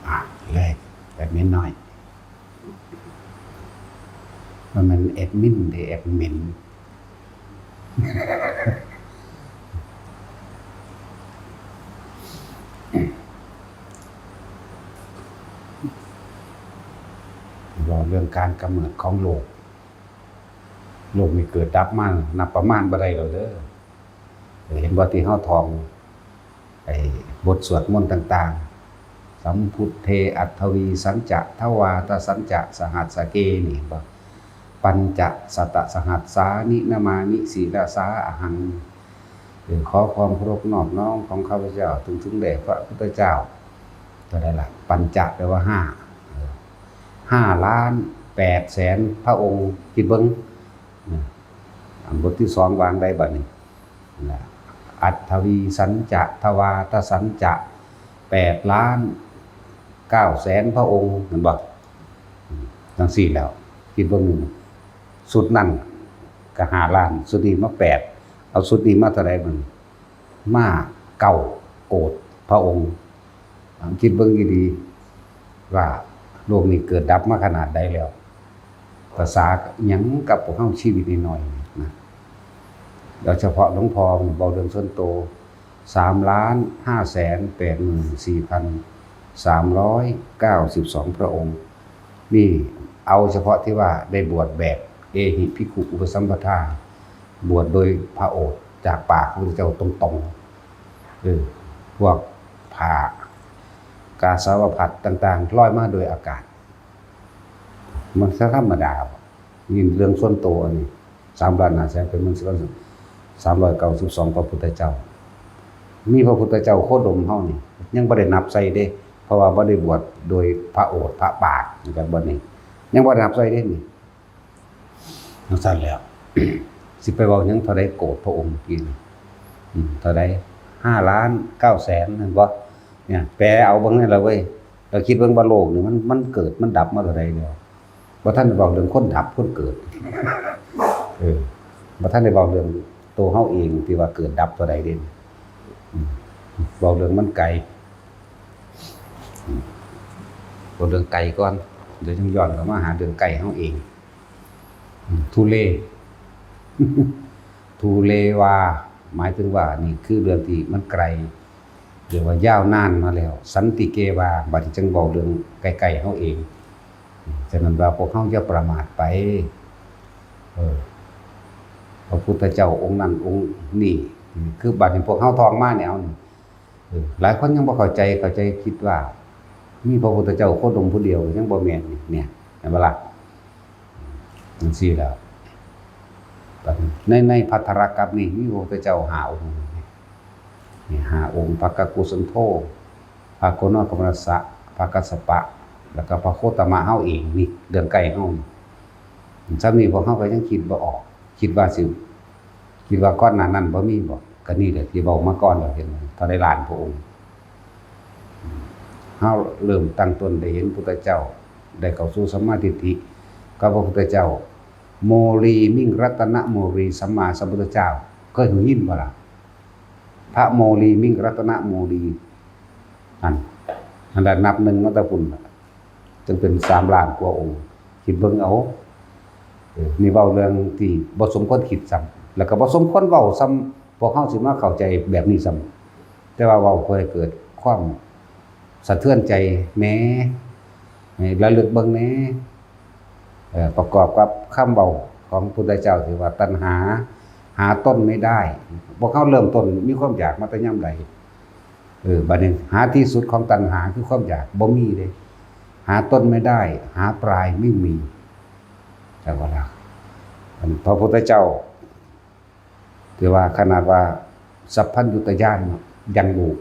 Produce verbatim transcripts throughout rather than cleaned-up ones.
อ่ะ เลย แอดมินน้อย มันเป็นแอดมินเด้ แอดมิน บอกเรื่องการกำเนิดของโลก โลกนี้เกิดดับมานับประมาณบ่ได้แล้วเด้อ เห็นบ่ที่เฮาท่อง ไอ้บทสวดมนต์ต่างๆ สัมพุทเทอัตถวีสัญจะทวาทสัญจะสหัสสเก นี่เห็นบ่ ปัญจะสัตตสหัสสานินามานิสีลสาอหัง เออ ขอความเคารพนอบน้อมของข้าพเจ้า ถึงถึงแด่พระพุทธเจ้า เท่าไหร่ล่ะ ปัญจะแปลว่าห้า เออ ห้าล้านแปดแสนพระองค์ คิดเบิ่ง นะ อันบทที่สองวางได้บัดนี้ นะ อัตถวีสัญจะทวาทสัญจะ แปดล้านเก้าแสนพระองค์ เห็นบ่ อืม จั่งซี้แล้ว คิดเบิ่งหนึ่ง ชุดนั้นก็ห้าล้าน ชุดนี้มาแปด เอาชุดนี้มาเท่าใดบัดนี้ มาเก้าโกฏพระองค์ ลองคิดเบิ่งดีๆ ว่าโลกนี้เกิดดับมาขนาดใดแล้ว ภาษาหยังกับพวกเฮาชีวิตน้อยๆ นะ โดยเฉพาะหลวงพ่อนี่เว้าเรื่องส่วนตัว สามล้านห้าแสนแปดหมื่นสี่พันสามร้อยเก้าสิบสองพระองค์ นี่เอาเฉพาะที่ว่าได้บวชแบบเอหิภิกขุอุปสัมปทา บวชโดยพระโอษฐ์จากปากพระพุทธเจ้าตรงๆ เออ พวกผ้ากาสาวพัสตร์ต่างๆ ลอยมาโดยอากาศ มันก็ธรรมดา นี่เรื่องส่วนตัวอันนี้ สามล้านห้าแสนเป็นหมื่นสี่พันสามร้อยเก้าสิบสองพระพุทธเจ้า มีพระพุทธเจ้าโคดมเฮานี่ ยังบ่ได้นับใส่เด้ เพราะว่าบ่ได้บวชโดยพระโอษฐ์พระปาก จั่งซี้บัดนี้ ยังบ่ได้นับใส่เด้นี่ จั่งซั่นแล้ว สิไปเว้าหยังเท่าใดโกฏพระองค์เมื่อกี้นี่ อืม เท่าใด ห้าล้านเก้าแสน นั่นบ่ เนี่ย แปลเอาเบิ่งนั่นล่ะเว้ย เราคิดเบิ่งว่าโลกนี่มัน มันเกิดมันดับมาเท่าใดแล้ว บ่ทันได้เว้าเรื่องคนดับคนเกิด เออ บ่ทันได้เว้าเรื่องตัวเฮาเองที่ว่าเกิดดับเท่าใดเด้ อืม เว้าเรื่องมันไกล อืม เว้าเรื่องไกลก่อน เดี๋ยวจั่งย้อนเข้ามาหาเรื่องใกล้เฮาเอง อืม ทุเล ทุเลวา หมายถึงว่านี่คือเรื่องที่มันไกล เรียกว่ายาวนานมาแล้ว สันติเกวา บัดนี้จั่งเว้าเรื่องใกล้ๆเฮาเอง ฉะนั้นว่าพวกเฮาอย่าประมาทไป เออ พระพุทธเจ้าองค์นั้นองค์นี้ คือบัดนี้พวกเฮาท่องมาแนวนี้ เออ หลายคนยังบ่เข้าใจ เข้าใจคิดว่า มีพระพุทธเจ้าโคดมผู้เดียว ยังบ่แม่นนี่ เนี่ย เห็นบ่ล่ะ จั่งซี้แล้ว ใน ในภัททรกัปนี่มีพระพุทธเจ้าห้าองค์ นี่ห้าองค์ พระกักกุสันโธ พระโกนกัมมนัสสะ พระกัสสปะ แล้วก็พระโคตมะเฮาเอง นี่เรื่องใกล้เฮานี่ ส่ำนี้พวกเฮาก็ยังคิดบ่ออก คิดว่าสิ คิดว่าก่อนหน้านั้นบ่มีบ่ ก็นี่แหละที่เว้ามาก่อนแล้ว เห็นบ่ เท่าใดล้านพระองค์ เฮาเริ่มตั้งต้นได้เห็นพุทธเจ้า ได้เข้าสู่สัมมาทิฏฐิกับพระพุทธเจ้า โมลีมิงรัตนโมลีสัมมาสัมพุทธเจ้า เคยได้ยินบ่ล่ะ พระโมลีมิงรัตนโมลี นั่น อันนั้นนับหนึ่งมาแต่พุ้นล่ะ จั่งเป็นสามล้านกว่าองค์ คิดเบิ่งเอา เออ นี่เว้าเรื่องที่บ่สมควรคิดซ้ำ แล้วก็บ่สมควรเว้าซ้ำ พวกเฮาสิมาเข้าใจแบบนี้ซ้ำ แต่ว่าเว้าเพื่อให้เกิดความสะเทือนใจแหน่ ให้ระลึกเบิ่งแหน่ เอ่อ ประกอบกับคำเว้าของพุทธเจ้าที่ว่าตัณหาหาต้นไม่ได้ พวกเฮาเริ่มต้นมีความอยากมาแต่ยามใด เออ บัดนี้หาที่สุดของตัณหาคือความอยากบ่มีเด้ หาต้นไม่ได้ หาปลายไม่มี จั่งว่าล่ะ อันพระพุทธเจ้า ถือว่าขนาดว่าสัพพัญญุตญาณเนาะ ยังรู้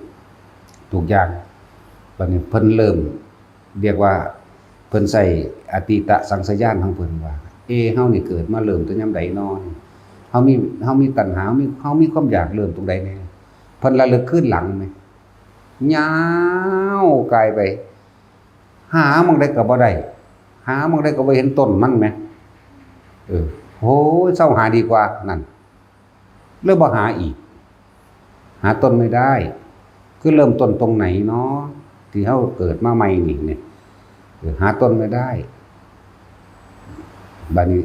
ทุกอย่าง บัดนี้เพิ่นเริ่ม เรียกว่าเพิ่นใช้อตีตสังขยาญาณของเพิ่นว่า เอ เฮานี่เกิดมาเริ่มแต่ยามใดน้อ เฮามี เฮามีตัณหา เฮามี เฮามีความอยากเริ่มตรงใดแหน่ เพิ่นระลึกคืนหลังแหม ยาวไกลไป หาหม่องใดก็บ่ได้ หาหม่องใดก็บ่เห็นต้นมันแหม เออ โอ้ย เซาหาดีกว่า นั่น เลยบ่หาอีก หาต้นไม่ได้ คือเริ่มต้นตรงไหนเนาะ ที่เฮาเกิดมาใหม่นี่เนี่ย เออ หาต้นไม่ได้ บัดนี้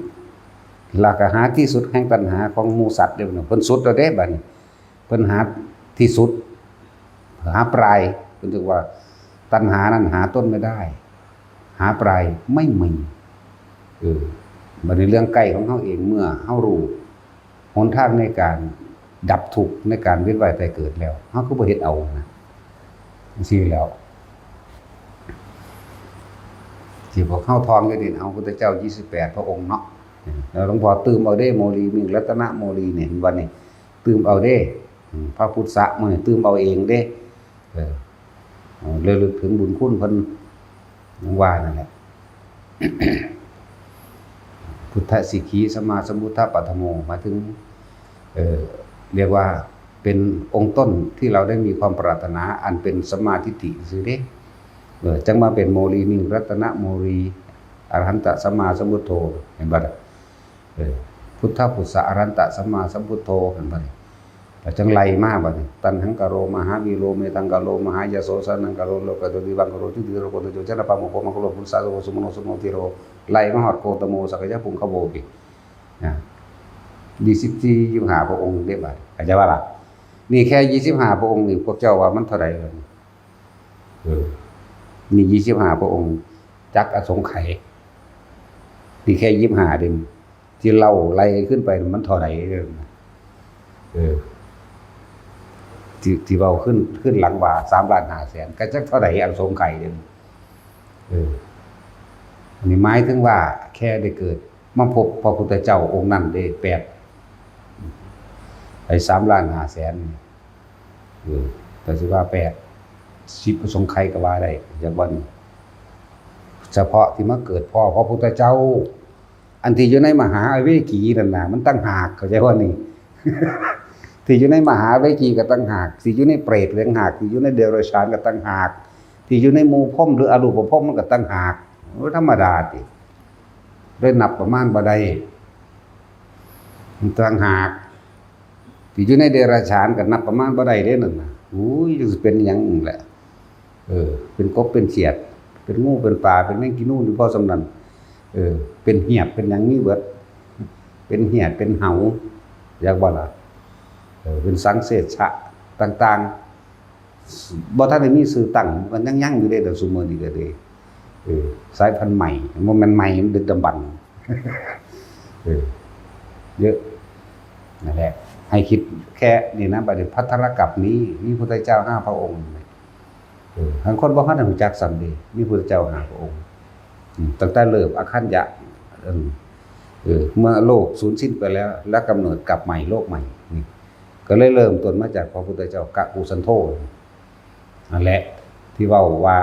แล้วก็หาที่สุดแห่งตัณหาของหมู่สัตว์เด้อ เพิ่นสุดแล้วเด้ บัดนี้ เพิ่นหาที่สุด หาปลาย เพิ่นเรียกว่า ตัณหานั้นหาต้นไม่ได้ หาปลายไม่มี เออ บัดนี้เรื่องใกล้ของเฮาเอง เมื่อเฮารู้หนทางในการดับทุกข์ ในการเวียนว่ายตายเกิดแล้ว เฮาคือบ่เฮ็ดเอานะ จั่งซี้แหล้ว ที่พวกเฮาท่องอยู่นี่ เอาพุทธเจ้ายี่สิบแปดพระองค์เนาะ แล้วหลวงพ่อตื่มเอาเด้ โมลี มิ่งรัตนโมลี เนี่ย เห็นบ่นี่ ตื่มเอาเด้ อืม พระพุทธะมื้อนี้ตื่มเอาเองเด้ เออ เออ ระลึกถึงบุญคุณเพิ่น อย่างว่านั่นแหละ พุทธสิกขี สัมมาสัมพุทธปัทโม หมายถึง เอ่อ เรียกว่าเป็นองค์ต้นที่เราได้มีความปรารถนาอันเป็นสัมมาทิฏฐิซื่อเด้ เออ จั่งมาเป็นโมลี มิ่งรัตนโมลี อรหันตสัมมาสัมพุทโธ เห็นบ่ล่ะ เออ พุทธปุสสะอรหันตสัมมาสัมพุทโธ เห็นบ่ล่ะ แล้วจั่งไล่มาบัดนี้ ตัณหังกะโร มหาวีโร เมตังกะโร มหายโส สรณังกะโร โลกัสสะ ทีฆังกะโร จุติกะโร โกณฑัญโญ ชนะปะโมคโค มังคโล ปุริสะ สะโว สุมโน สุมโน ธีโร ไล่มาฮอดโคตโม สักยะปุงคโว พี้ นะ ยี่สิบสี่ ยี่สิบห้า พระองค์เด้บัด เข้าใจบ่ล่ะ นี่แค่ ยี่สิบห้า พระองค์นี่ พวกเจ้าว่ามันเท่าใดล่ะนี่ เออ นี่ ยี่สิบห้า พระองค์ จักอสงไขย นี่แค่ ยี่สิบห้า เด้ ที่เล่าไล่ขึ้นไปมันเท่าใดเด้ เออ ที่ ที่เว้าขึ้น ขึ้นหลังว่า สามล้านห้าแสน ก็จักเท่าใดอสงไขยเด้ เออ อันนี้หมายถึงว่าแค่ได้เกิดมาพบพระพุทธเจ้าองค์นั้นได้แปด ไอ้ สามล้านห้าแสน นี่ เออ แต่สิว่าแปดสิบอสงไขยก็ว่าได้ อย่างว่านี่ เฉพาะที่มาเกิดพ้อพระพุทธเจ้า อันที่อยู่ในมหาอเวจีนั่นน่ะ มันต่างหาก เข้าใจบ่นี่ ที่อยู่ในมหาอเวจีก็ต่างหาก ที่อยู่ในเปรตก็ต่างหาก ที่อยู่ในเดรัจฉานก็ต่างหาก ที่อยู่ในหมู่พรหมหรืออรูปพรหมมันก็ต่างหาก โอ้ย ธรรมดาติ ได้นับประมาณบ่ได้ มันต่างหาก ที่อยู่ในเดรัจฉานก็นับประมาณบ่ได้เด้นั่นน่ะ อุ้ย จักสิเป็นหยังนั่นแหละ เออ เป็นกบเป็นเขียด เป็นงูเป็นปลา เป็นแมงกีนูนอยู่พอส่ำนั้น เออ เป็นเหียบ เป็นหยังมีเบิด เป็นเหียด เป็นเหา อยากว่าล่ะ เออ เป็นสังเสชะต่างๆ บ่ทันได้มีชื่อตั้ง มันยัง ยังอยู่เด้ เดี๋ยวซุมื้อนี้ก็ดี เออ สายพันธุ์ใหม่ บ่แม่นใหม่ มันดึกดำบรรพ์ เออ เยอะ นั่นแหละ ให้คิดแค่นี้นะ บัดนี้ภัททรกัปปะนี้ มีพุทธเจ้าห้าพระองค์ เออ บางคนบ่ทันได้รู้จักซ้ำเด้ มีพุทธเจ้าห้าพระองค์ อืม ตั้งแต่เริ่มอคัญญะ เออ เออ เมื่อโลกสูญสิ้นไปแล้ว แล้วกำเนิดกลับใหม่ โลกใหม่ นี่ ก็เลยเริ่มต้นมาจากพระพุทธเจ้า กะกุสันโธ นั่นแหละ ที่เว้าว่า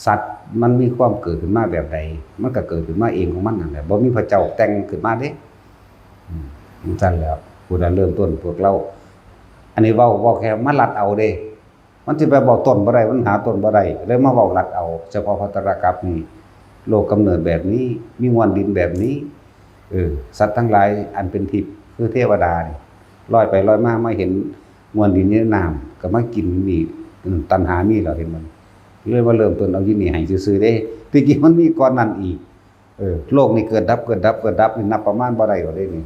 สัตว์มันมีความเกิดขึ้นมาแบบใด มันก็เกิดขึ้นมาเองของมันนั่นแหละ บ่มีพระเจ้าแต่งขึ้นมาเด้ อืม จั่งซั้นแหล้ว ผู้นั้นเริ่มต้นพวกเรา อันนี้เว้า เว้าแค่มาลัดเอาเด้ มันสิไปบอกต้นบ่ได้ มันหาต้นบ่ได้ เลยมาเว้าลัดเอา เฉพาะภัททรกัปปะนี้ โลกกำเนิดแบบนี้ มีมวลดินแบบนี้ เออ สัตว์ทั้งหลายอันเป็นทิพย์ คือเทวดานี่ ลอยไปลอยมา มาเห็นมวลดินอยู่ในน้ำ ก็มากินนี่ อืม ตัณหามีแล้ว เห็นบ่ เลยมาเริ่มต้นเอาอยู่นี่ให้ซื่อๆเด้ ที่จริงมันมีก่อนนั้นอีก เออ โลกนี่เกิดดับ เกิดดับ เกิดดับนี่นับประมาณบ่ได้ดอกเด้นี่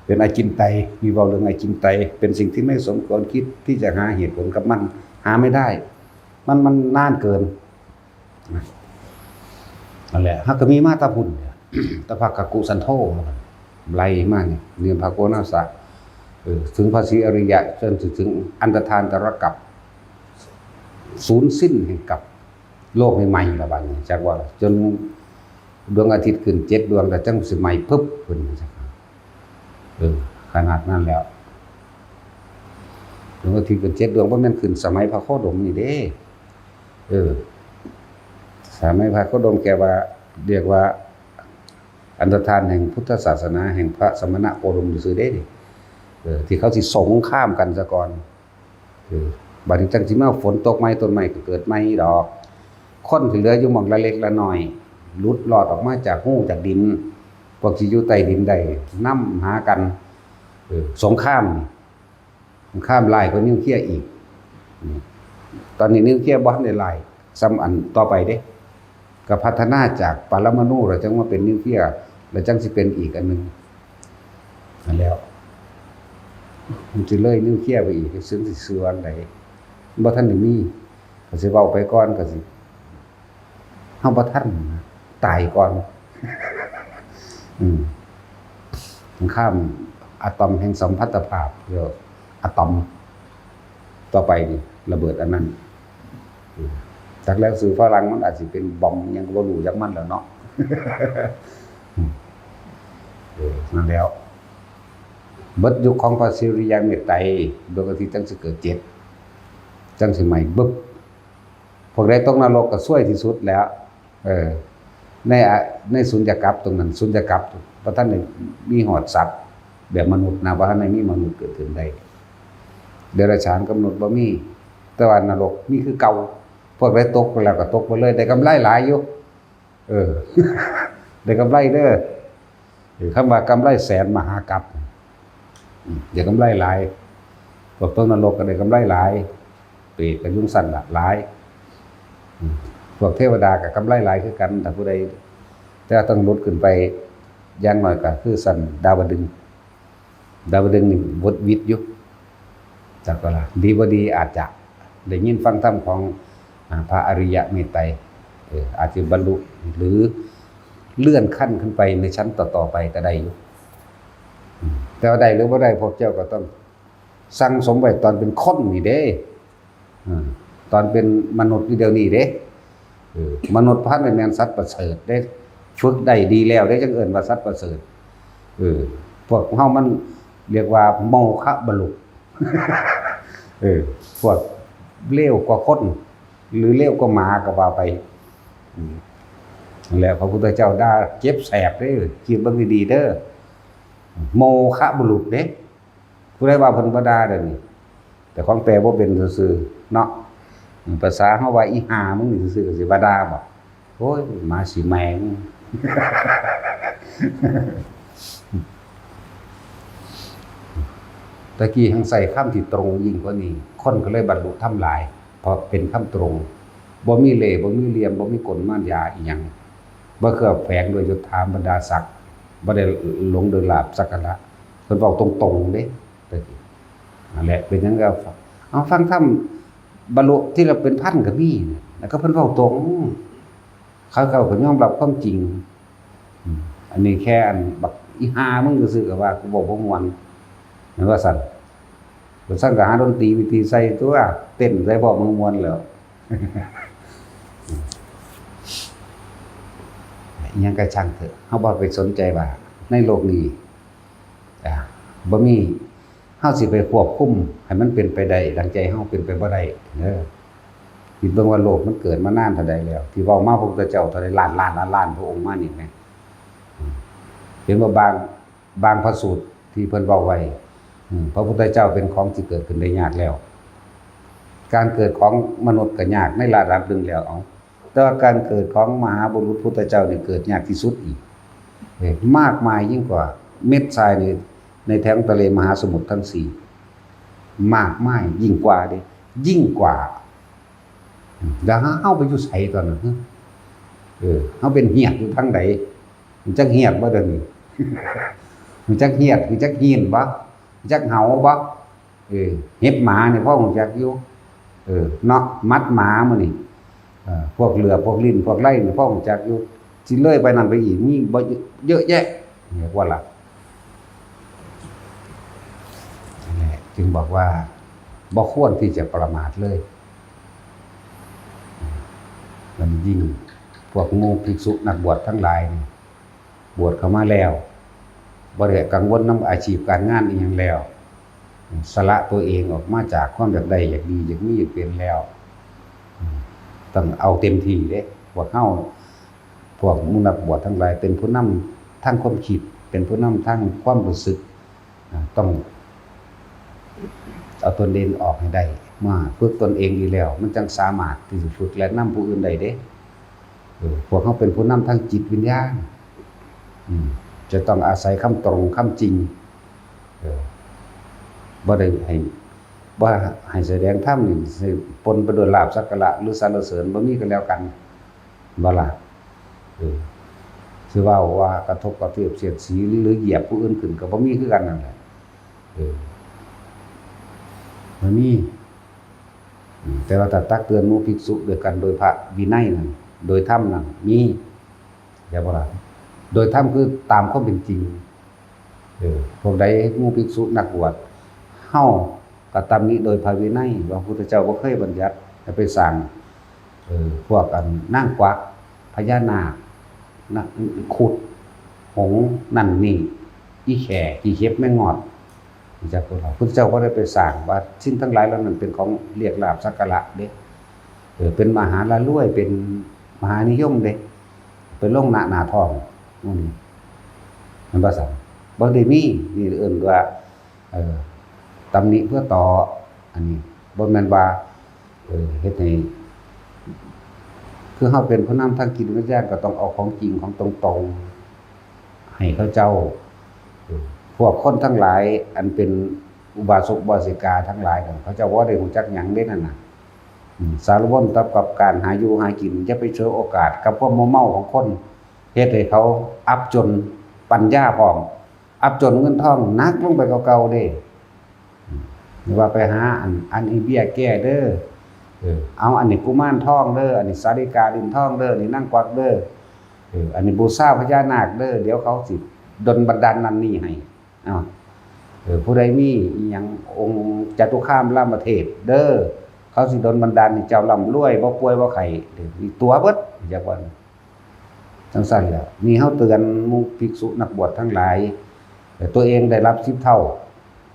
เป็นอจินไตย มีเว้าเรื่องอจินไตย เป็นสิ่งที่ไม่สมควรคิดที่จะหาเหตุผลกับมัน หาไม่ได้ มัน มันนานเกิน นั่นแหละ เฮาก็มีมาแต่พุ้น แต่พระกะกุสันโธ ไล่มานี่ เรื่องพระโกณาสะ เออ ถึงพระศรีอริยะ จนถึงอันตรธานตรกัปปะ สูญสิ้นแห่งกัปปะ โลกใหม่ๆ ละบัดนี้ จักว่า จนดวงอาทิตย์ขึ้นเจ็ดดวง แล้วจั่งสิใหม่ปึ๊บขึ้น จักว่า เออ ขนาดนั้นแล้ว ดวงอาทิตย์ขึ้นเจ็ดดวง บ่แม่นขึ้นสมัยพระโคดมนี่เด้ เออ สมัยพระโคดมแกว่า เรียกว่า อันตรธานแห่งพุทธศาสนา แห่งพระสมณโคดมซื่อเด้นี่ เออ ที่เขาสิสงครามกันซะก่อน เออ บัดนี้จั่งสิมาฝนตกใหม่ ต้นไม้ก็เกิดใหม่ดอก คนที่เหลืออยู่หม่องละเล็กละน้อย หลุดรอดออกมาจากฮูจากดิน พวกที่อยู่ใต้ดินได้นำหากัน เออ สงครามนี่ สงครามร้ายกว่านิวเคลียร์อีก อืม ตอนนี้นิวเคลียร์บ่ทันได้ร้าย ซ้ำอันต่อไปเด้ ก็พัฒนาจากปรมาณูแล้วจั่งมาเป็นนิวเคลียร์ แล้วจั่งสิเป็นอีกอันหนึ่ง นั่นแล้ว มันสิเลยนิวเคลียร์ไปอีก ซึ่งสิชื่อว่าอันใด บ่ทันได้มี ก็สิเว้าไปก่อน ก็สิ เฮาบ่ทัน ตายก่อน อืม ข้ามอะตอมแห่งสัมพัทธภาพ เรียกว่าอะตอม ต่อไปนี่ระเบิดอันนั้น อืม จากแล้วสื่อฝรั่งมันอาจสิเป็นบอมบ์หยังก็บ่รู้จักมันแล้วเนาะ อืม เออ นั่นแล้ว เบิดยุคของพระสิริยะเมตไตร ดวงอาทิตย์จั่งสิเกิดเจ็ด จั่งสิไหม้บึบ พวกใดตกนรกก็ซวยที่สุดแล้ว เออ ในอะ ในสุญญากาศตรงนั้น สุญญากาศ บ่ทันได้มีฮอดสัตว์แบบมนุษย์นะ บ่ทันได้มีมนุษย์เกิดขึ้นได้ เดรัจฉานกับมนุษย์บ่มี แต่ว่านรกมีคือเก่า พวกใดตกไปแล้วก็ตกไปเลย ได้กำไรหลายอยู่ เออ ได้กำไรเด้อ เออ คำว่ากำไรแสนมหากัป อืม ได้กำไรหลาย พวกตกนรกก็ได้กำไรหลาย เปรตก็อยู่ซั่นล่ะหลาย อืม พวกเทวดาก็กำไรหลายคือกัน ถ้าผู้ใด แต่ว่าต้องหลุดขึ้นไป อย่างน้อยก็คือชั้นดาวดึงส์ ดาวดึงส์นี่หวุดหวิดอยู่ จักว่าล่ะ ดีบ่ดีอาจจะได้ยินฟังธรรมของ อ่า พระอริยะเมตไตร เออ อาจจะบรรลุ หรือเลื่อนขั้นขึ้นไปในชั้นต่อๆไปก็ได้อยู่ อืม แต่ว่าได้หรือบ่ได้ พวกเจ้าก็ต้องสั่งสมไว้ตอนเป็นคนนี่เด้ อืม ตอนเป็นมนุษย์นี่เดี๋ยวนี้เด้ เออ มนุษย์พันธุ์นี่แม่นสัตว์ประเสริฐเด้ ฝึกได้ดีแล้วเด้ จั่งเอิ้นว่าสัตว์ประเสริฐ เออ พวกเฮามันเรียกว่าโมฆะบุรุษ เออ พวกเลวกว่าคน หรือเลวกว่าหมาก็ว่าไป อืม นั่นแหละ พระพุทธเจ้าด่าเจ็บแสบเด้อ คิดเบิ่งดีๆเด้อ โมฆะบุรุษเด้ ผู้ใดว่าเพิ่นบ่ด่าเด้อนี่ แต่ของแปลบ่เป็นซื่อๆเนาะ ภาษาเฮาว่าอีห่ามึงนี่ซื่อๆ ก็สิว่าด่าบ่ โอ้ย หมาสิแมง ตะกี้หั้งใช้คำที่ตรงยิ่งกว่านี้ คนก็เลยบรรลุธรรมหลาย เพราะเป็นคำตรง บ่มีเล่ห์ บ่มีเหลี่ยม บ่มีกลมายาอิหยัง บ่เคลือบแฝงด้วยยศถาบรรดาศักดิ์ บ่ได้หลงโดยลาภสักการะ เพิ่นเว้าตรงๆเด้ ตะกี้ นั่นแหละ เป็นหยังก็ เอาฟังธรรม บรรลุทีละเป็นพันก็มี แล้วก็เพิ่นเว้าตรง เขาเจ้าก็ยอมรับความจริง อืม อันนี้แค่อันบักอีห่ามึงซื่อๆก็ว่ากูเว้าบ่ม่วน แม่นว่าซั่น ว่าซั่นก็หาดนตรีวิธีใส่ตัว เต้นใส่พร้อมม่วนแล้ว อิหยังก็ช่างเถอะ เฮาบ่ไปสนใจว่าในโลกนี้ อ่า บ่มี เฮาสิไปควบคุมให้มันเป็นไปได้ดังใจเฮาเป็นไปบ่ได้เด้อ คิดเบิ่งว่าโลกมันเกิดมานานเท่าใดแล้ว ที่เว้ามาพระพุทธเจ้าเท่าใดล้านล้านล้านล้านพระองค์มานี่แหม อืม เห็นว่าบาง บางพระสูตรที่เพิ่นเว้าไว้ อืม พระพุทธเจ้าเป็นของที่เกิดขึ้นได้ยากแล้ว การเกิดของมนุษย์ก็ยากในระดับหนึ่งแล้ว เอา แต่ว่าการเกิดของมหาบุรุษพุทธเจ้านี่เกิดยากที่สุดอีก เอ้ย มากมายยิ่งกว่าเม็ดทรายใน ในแถวทะเลมหาสมุทรทั้งสี่ มากมายยิ่งกว่าเด้ ยิ่งกว่า แล้วเฮาไปอยู่ไสตอนนั้น เออ เฮาเป็นเหียดอยู่ทางใด มันจักเหียดบ่เดี๋ยวนี้ มันจักเหียด มันจักหีนบ่ มันจักเหาบ่ เออ เห็บหมานี่พ่อรู้จักอยู่ เออ เนาะ หมัดหมามื้อนี้ เอ่อ พวกเหลือบ พวกลิ้น พวกไล่นี่พ่อรู้จักอยู่ สิเลยไปนั่นไปอีก มีบ่เยอะแยะ เรียกว่าล่ะ นั่นแหละ จึงบอกว่า บ่ควรที่จะประมาทเลย มันยิ่งพวกหมู่ภิกษุนักบวชทั้งหลายนี่ บวชเข้ามาแล้ว บ่ได้กังวลนำอาชีพการงานอิหยังแล้ว สละตัวเองออกมาจากความอยากได้ อยากดี อยากมี อยากเป็นแล้ว ต้องเอาเต็มที่เด้ พวกเฮา พวกหมู่นักบวชทั้งหลาย เป็นผู้นำทางความคิด เป็นผู้นำทางความรู้สึก อ่า ต้องเอาตนเองออกให้ได้ มาฝึกตนเองดีแล้ว มันจั่งสามารถที่จะฝึกและนำผู้อื่นได้เด้ เออ พวกเฮาเป็นผู้นำทางจิตวิญญาณ อืม จะต้องอาศัยคำตรงคำจริง เออ บ่ได้ให้ ว่าให้แสดงธรรมนี่สิปนไปด้วยลาภสักการะหรือสรรเสริญ บ่มีก็แล้วกัน บ่ล่ะ เออ สิเว้าว่ากระทบกระเทือนเสียดสีหรือเหยียบผู้อื่นขึ้นก็บ่มีคือกันนั่นแหละ เออ บ่มี อืม แต่ว่าถ้าตักเตือนหมู่ภิกษุด้วยกันโดยพระวินัยนั่น โดยธรรมนั่น มี เข้าใจบ่ล่ะ โดยธรรมคือตามความเป็นจริง เออ พวกใดหมู่ภิกษุนักบวช เฮาก็ตำหนิโดยพระวินัย ว่าพระพุทธเจ้าบ่เคยบัญญัติให้ไปสร้าง เออ พวกอันนางกวัก พญานาค นะ ครุฑ หงส์ นั่นนี่ อีแข่ ขี้เข็บ แมงงอด จักพวกเรา พุทธเจ้าบ่ได้ไปสร้างว่าสิ่งทั้งหลายเหล่านั้นเป็นของเรียกลาภสักการะเด้ เออ เป็นมหาละรวย เป็นมหานิยมเด้ เป็นลงหน้าหน้าท้อง อืม มันบ่ซั่น บ่ได้มี นี่เอิ้นว่า เออ ตำหนิเพื่อต่อ อันนี้ บ่แม่นว่า เออ เฮ็ดให้ คือเฮาเป็นผู้นำทางจิตวิญญาณ ก็ต้องเอาของจริงของตรงๆ ให้เขาเจ้า เออ พวกคนทั้งหลาย อันเป็นอุบาสกอุบาสิกาทั้งหลายนั่น เขาเจ้าบ่ได้รู้จักหยังเด้นั่นน่ะ อืม สารวนกับ กับการหาอยู่หากิน อย่าไปฉวยโอกาสกับความมัวเมาของคน เฮ็ดให้เขาอับจนปัญญาพร้อม อับจนเงินทองหนักลงไปกว่าเก่าเด้ อืม หรือว่าไปหาอัน อันนี้เบี้ยแก้เด้อ เออ เอาอันนี้กุมารทองเด้อ อันนี้สาลิกาลิ้นทองเด้อ นี่นางกวักเด้อ เออ อันนี้บูชาพญานาคเด้อ เดี๋ยวเขาสิดลบันดาลนั่นนี่ให้ อ้าว เออ ผู้ใดมีอิหยังองค์จตุคามรามเทพเด้อ เขาสิดลบันดาลให้เจ้าร่ำรวย บ่ป่วยบ่ไข้ เออ นี่ตั๋วเบิด จักว่า จั่งซั้นแหละ นี่เฮาเตือนหมู่ภิกษุนักบวชทั้งหลาย แต่ตัวเองได้รับสิบเท่า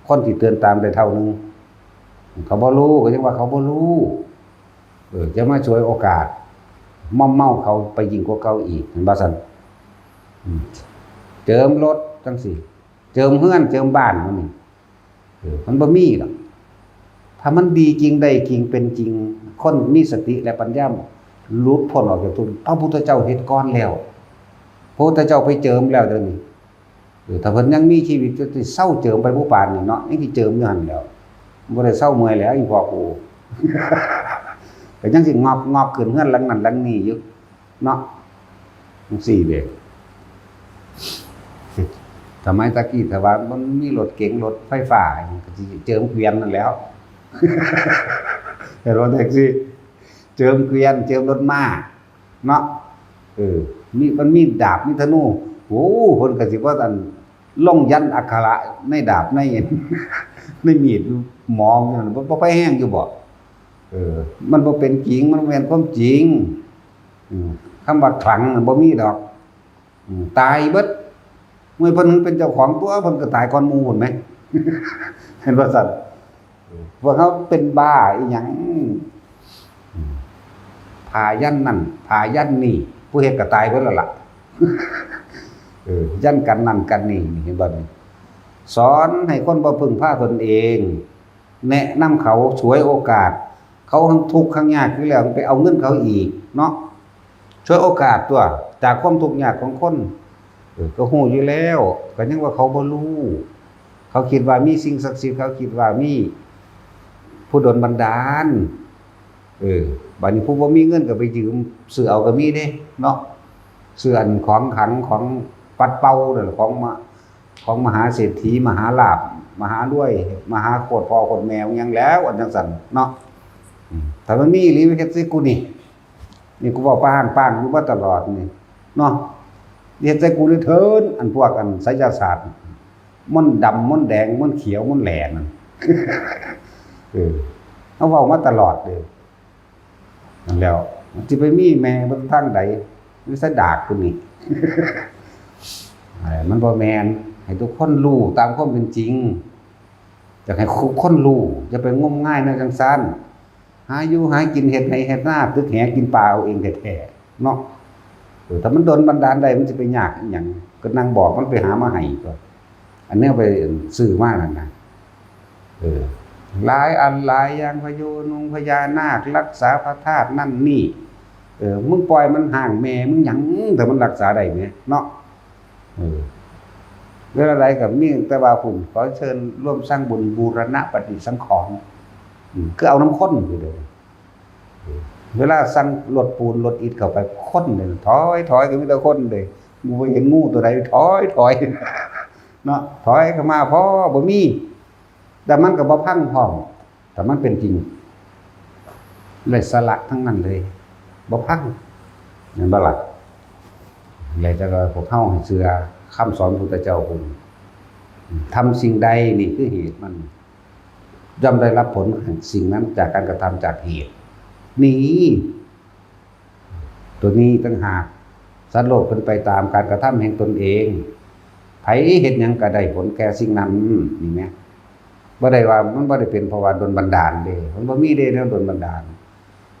คนที่เตือนตามได้เท่าหนึ่ง เขาบ่รู้ ก็ยังว่าเขาบ่รู้ เออ จะมาฉวยโอกาส มอมเมาเขาไปยิ่งกว่าเก่าอีก เห็นบ่ซั่น อืม เจิมรถจั่งซี้ เจิมเฮือน เจิมบ้านมันนี่ เออ มันบ่มีหรอก ถ้ามันดีจริงได้จริงเป็นจริง คนมีสติและปัญญาหลุดพ้นออกจากทุกข์ พระพุทธเจ้าเฮ็ดก่อนแล้ว พระพุทธเจ้าไปเจิมแล้วเดี๋ยวนี้ เออ ถ้าเพิ่นยังมีชีวิตก็สิเซาเจิมไปผู้ปานนี่เนาะ ยังสิเจิมอยู่หั่นแหล้ว บ่ได้เซาเมื่อยแล้ว อีพ่อกู ก็ยังสิงอกๆ ขึ้นเฮือนหลังนั้นหลังนี้อยู่ เนาะ จั่งซี้เด้ สมัยตะกี้ถ้าว่ามันมีรถเก๋งรถไฟฟ้า ก็สิเจิมเกวียนนั่นแหล้ว เห็นบ่แท็กซี่ เจิมเกวียน เจิมรถม้า เนาะ เออ มี มันมีดาบ มีธนู โอ้ เพิ่นก็สิว่าอัน ลงยันต์อักขระในดาบ ใน ในมีด หมอนั่น บ่ บ่ไปแฮงอยู่บ่ เออ มันบ่เป็นจริง มันบ่แม่นความจริง อืม คำว่าขลังน่ะบ่มีดอก อืม ตายเบิด เมื่อเพิ่นเป็นเจ้าของตั๋ว เพิ่นก็ตายก่อนหมู่พุ้นแหม เห็นบ่ซั่น เออ พวกเขาเป็นบ้าอีหยัง อืม ผ้ายันนั่น ผ้ายันนี่ ผู้เฮ็ดก็ตายเบิดแล้วล่ะ เออ ยันกันนั่นกันนี่ เห็นบ่นี่ สอนให้คนบ่พึ่งพาตนเอง แนะนำเขา ฉวยโอกาส เขาทั้งทุกข์ทั้งยากอยู่แล้ว ไปเอาเงินเขาอีกเนาะ ฉวยโอกาสตัว จากความทุกข์ยากของคน เออ ก็ฮู้อยู่แล้ว ก็ยังว่าเขาบ่รู้ เขาคิดว่ามีสิ่งศักดิ์สิทธิ์ เขาคิดว่ามีผู้ดลบันดาล เออ บัดนี้ผู้บ่มีเงินก็ไปยืมซื้อเอาก็มีเด้เนาะ ซื้ออันของขลังของปัดเป่านั่น ของมา ของมหาเศรษฐี มหาลาภ มหารวย มหาโคตรพ่อโคตรแม่หยังแล้ว อันจั่งซั่นเนาะ อืม ถ้ามันมีอีหลี ไปเฮ็ดใส่กูนี่ นี่กูเว้าป้างๆ อยู่มาตลอดนี่ เนาะ เฮ็ดใส่กูนี่เถิน อันพวกอันไสยศาสตร์ มนต์ดำ มนต์แดง มนต์เขียว มนต์แหล่นั่น เออ เขาเว้ามาตลอดเลย นั่นแหล้ว มันสิไปมีแม่เบิ่งทางใด มีแต่ดากผู้นี้ เออ มันบ่แม่น ให้ทุกคนรู้ตามความเป็นจริง อยากให้ทุกคนรู้ อย่าไปงมงายแนวจั่งซั้น หาอยู่หากิน เฮ็ดไร่เฮ็ดนา ตึกแหกินปลาเอาเองแท้ๆ เนาะ เออ ถ้ามันดลบันดาลได้ มันสิไปยากอิหยัง ก็นั่งบอกมันไปหามาให้ก็ อันเนี้ยไปซื้อมานั่นน่ะ เออ หลายอันหลายอย่าง พยูนุงพญานาค รักษาพระธาตุนั่นนี่ เออ มึงปล่อยมันห้างแม่มึงหยัง แต่มันรักษาได้แหมเนาะ เออ เวลาใดก็มีแต่ว่า พุ่น ขอเชิญร่วมสร้างบุญบูรณะปฏิสังขรณ์ อืม คือเอานำคนอยู่เด้อ เวลาสั่งรถปูนรถอิฐเข้าไป คนเลย ถอย ถอย ก็มีแต่คนเลย บ่เห็นงูตัวใด ถอย ถอย เนาะ ถอยเข้ามา พอบ่มี แต่มันก็บ่พังพร้อม แต่มันเป็นจริง ไร้สาระทั้งนั้นเลย บ่พัง แม่นบ่ล่ะ? เลยแต่ว่าพวกเฮาให้เชื่อคำสอนพุทธเจ้าพุ้น ทำสิ่งใดนี่คือเหตุมัน ย่อมได้รับผลแห่งสิ่งนั้นจากการกระทำจากเหตุ นี่ ตัวนี้ต่างหาก สัตว์โลกเป็นไปตามการกระทำแห่งตนเอง ไผเฮ็ดหยังก็ได้ผลแก่สิ่งนั้น นี่แหม บ่ได้ว่า มันบ่ได้เป็นเพราะว่าดลบันดาลเด้ มันบ่มีเด้แนวดลบันดาล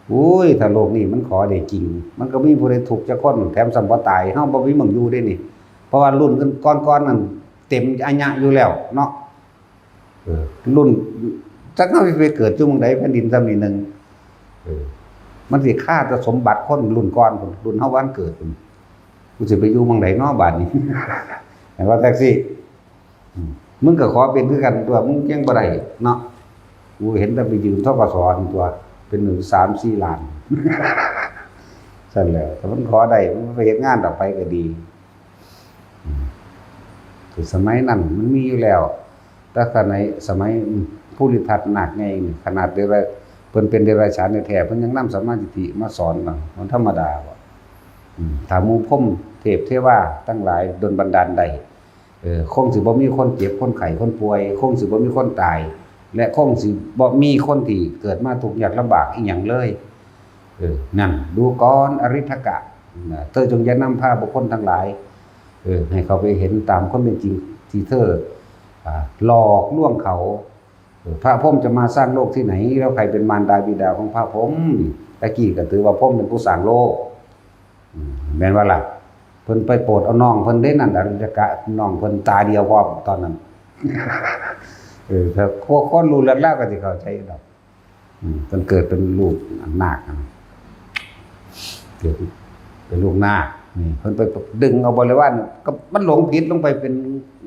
โอ้ย ถ้าโลกนี้มันขอได้จริง มันก็มีผู้ใดทุกข์จักคน แถมซ้ำบ่ตาย เฮาบ่มีหม่องอยู่เด้นี่ เพราะว่ารุ่นก่อนๆนั่นเต็มอายุอยู่แล้วเนาะ เออ รุ่น จักเฮาสิไปเกิดอยู่หม่องใด แผ่นดินซ้ำนี่หนึ่ง เออ มันสิคาแต่สมบัติคนรุ่นก่อนพุ้น รุ่นเฮาบ่ทันเกิดพุ้น กูสิไปอยู่หม่องใดน้อบาดนี้ เห็นว่าจั่งซี้ อืม มึงก็ขอเป็นคือกันตั๊ว มึงยังบ่ได้เนาะ กูเห็นแต่ไปยืม ธ.ก.ส. นี่ตั๊ว เป็นหนึ่งสามสี่ล้าน ซั่นแหล้ว ถ้ามันขอได้ มันไปเฮ็ดงานต่อไปก็ดี อืม คือสมัยนั้นมันมีอยู่แล้ว แต่ขณะสมัยภูริทัตนาคใหญ่นี่ ขนาดเดรัจ เพิ่นเป็นเดรัจฉานแท้ๆ เพิ่นยังนำสัมมาทิฏฐิมาสอนเนาะ มันธรรมดาบ่ อืม ถ้าหมู่พรหมเทพเทวาทั้งหลายดลบันดาลได้ เออ คงสิบ่มีคนเจ็บ คนไข้ คนป่วย คงสิบ่มีคนตาย และคงสิบ่มีคนที่เกิดมาทุกข์ยากลำบากอีหยังเลย เออ นั่น ดูก่อนอริทกะ นะ เธอจงอย่านำพาบุคคลทั้งหลาย เออ ให้เขาไปเห็นตามความเป็นจริงที่เธอ อ่า หลอกลวงเขา เออ พระพรหมจะมาสร้างโลกที่ไหน แล้วใครเป็นมารดาบิดาของพระพรหม ตะกี้ก็ถือว่าพรหมเป็นผู้สร้างโลก อืม แม่นว่าล่ะ เพิ่นไปโปรดเอาน้องเพิ่นเด้นั่น อริทกะ น้องเพิ่นตาเดียวพร้อมตอนนั้น เออ ถ้าพวกคนรู้เรื่องราวก็สิเข้าใจดอก อืม เพิ่นเกิดเป็นลูกนาคนะ เกิดเป็นลูกนาค นี่ เพิ่นไปดึงเอาบริวาร ก็มันหลงผิดลงไปเป็น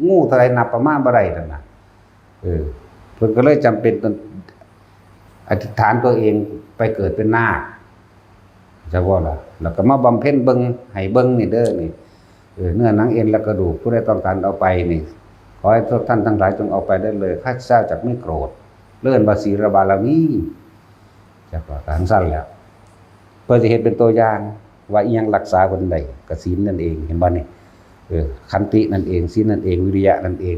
งูเท่าใดนับประมาณบ่ได้นั่นน่ะ เออ เพิ่นก็เลยจำเป็นต้องอธิษฐานตัวเองไปเกิดเป็นนาค จะว่าล่ะ แล้วก็มาบำเพ็ญเบิ่ง ให้เบิ่งนี่เด้อนี่ เออ เนื้อหนังเอ็นและกระดูก ผู้ใดต้องการเอาไปนี่ ขอให้ทุกท่านทั้งหลายจงเอาไปได้เลย ข้าพเจ้าจักไม่โกรธ เอิ้นว่าศีลบารมี จักว่าจั่งซั่นแหละ เพื่อสิเฮ็ดเป็นตัวอย่างว่าอิหยังรักษาเพิ่นได้ ก็ศีลนั่นเอง เห็นบ่นี่ เออ ขันตินั่นเอง ศีลนั่นเอง วิริยะนั่นเอง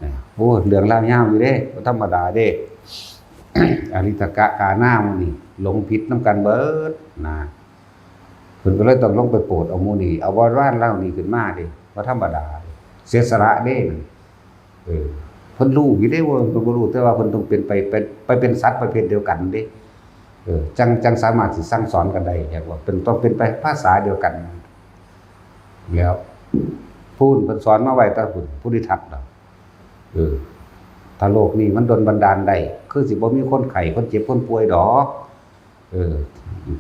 นะ โอ้ เรื่องราวยาวอยู่เด้ บ่ธรรมดาเด้ อริทกะกานาหมู่นี่หลงผิดนำกันเบิดนะ เพิ่นก็เลยต้องลงไปโปรดเอาหมู่นี่ เอาบริวารเหล่านี้ขึ้นมาเด้ บ่ธรรมดาเด้ เสียสละเด้นั่น เออ เพิ่นรู้อยู่เด้ว่าเพิ่นบ่รู้ แต่ว่าเพิ่นต้องเป็นไป ไป ไปเป็นสัตว์ประเภทเดียวกันเด้ เออ จั่ง จั่งสามารถสิสั่งสอนกันได้ เรียกว่าเป็น ต้องเป็นไปภาษาเดียวกัน แล้วพุ้นเพิ่นสอนมาไว้แต่พุ้น ภูริทัตดอก เออ ถ้าโลกนี้มันดลบันดาลได้ คือสิบ่มีคนไข้ คนเจ็บ คนป่วยดอก เออ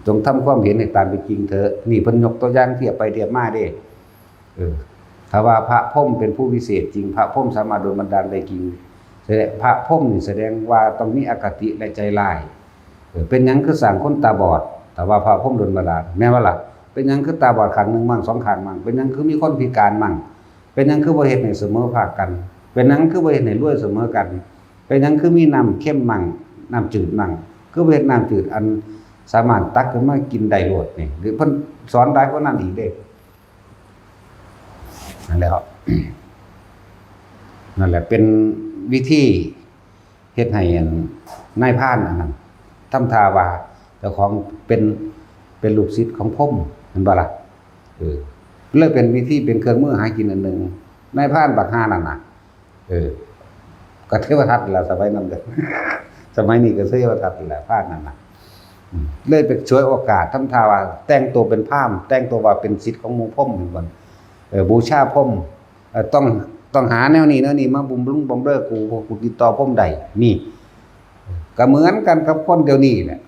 จงทำความเห็นให้ตามเป็นจริงเถอะ นี่เพิ่นยกตัวอย่างเทียบไปเทียบมาเด้ เออ ถ้าว่าพระพรหมเป็นผู้วิเศษจริง พระพรหมสามารถดลบันดาลได้จริง แสดง พระพรหมนี่แสดงว่าต้องมีอคติและใจร้าย เออ เป็นหยังคือสร้างคนตาบอด ถ้าว่าพระพรหมดลบันดาล แม่นบ่ล่ะ เป็นหยังคือตาบอดข้างหนึ่งมั่ง สองข้างมั่ง เป็นหยังคือมีคนพิการมั่ง เป็นหยังคือบ่เฮ็ดให้เสมอภาคกัน เป็นหยังคือบ่เฮ็ดให้รวยเสมอกัน เป็นหยังคือมีน้ำเค็มมั่ง น้ำจืดมั่ง คือบ่เฮ็ดน้ำจืดอันสามารถตักขึ้นมากินได้โลดนี่ หรือเพิ่นสอนหลายกว่านั้นอีกเด้ นั่นแหละ นั่นแหละเป็นวิธีเฮ็ดให้อันนายพรานอันนั้นทำท่าว่าเจ้าของเป็น เป็นลูกศิษย์ของพรหม เห็นบ่ล่ะ เออ เลยเป็นวิธีเป็นเครื่องมือหากินอันหนึ่ง นายพรานบักห่านั่นน่ะ เออ ก็เทวทัตแหละสมัยนั้นเด้อ สมัยนี้ก็เทวทัตแหละพรานนั่นน่ะ อืม เลยไปฉวยโอกาสทำท่าว่าแต่งตัวเป็นพราหมณ์ แต่งตัวว่าเป็นศิษย์ของหมู่พรหมเหมือนกัน เออ บูชาพรหม เอ่อ ต้อง ต้องหาแนวนี้แนวนี้มาบำรุงบำเรอกู เพราะกูติดต่อพรหมได้ นี่ ก็เหมือนกันกับคนเดี๋ยวนี้แหละ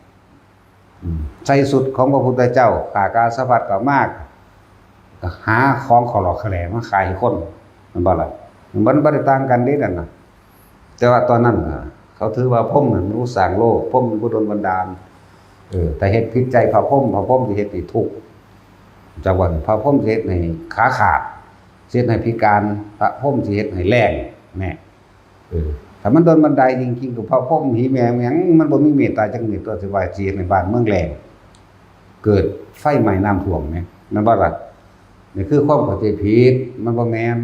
อืม ใส่ชุดของพระพุทธเจ้า ข้ากาสาวพัสตร์ก็มา ก็หาของขอหลอกขอแหลกมาขายให้คน แม่นบ่ล่ะ มันบ่ได้ต่างกันเด้นั่นน่ะ แต่ว่าตอนนั้นน่ะ เขาถือว่าพรหมนั่นเป็นผู้สร้างโลก พรหมเป็นผู้ดลบันดาล เออ แต่เฮ็ดผิดใจพระพรหม พระพรหมสิเฮ็ดให้ทุกข์ จักว่าพระพรหมสิเฮ็ดให้ขาขาด สิเฮ็ดให้พิการ พระพรหมสิเฮ็ดให้แล้ง แน่ เออ ถ้ามันดลบันดาลจริงๆ ก็พระพรหม หีแม่งหยัง มันบ่มีเมตตาจักนิด ตัวสิว่าสิเฮ็ดให้บ้านเมืองแล้ง เกิดไฟไหม้น้ำท่วมแหม แม่นบ่ล่ะ? นี่คือความเข้าใจผิด มันบ่แม่น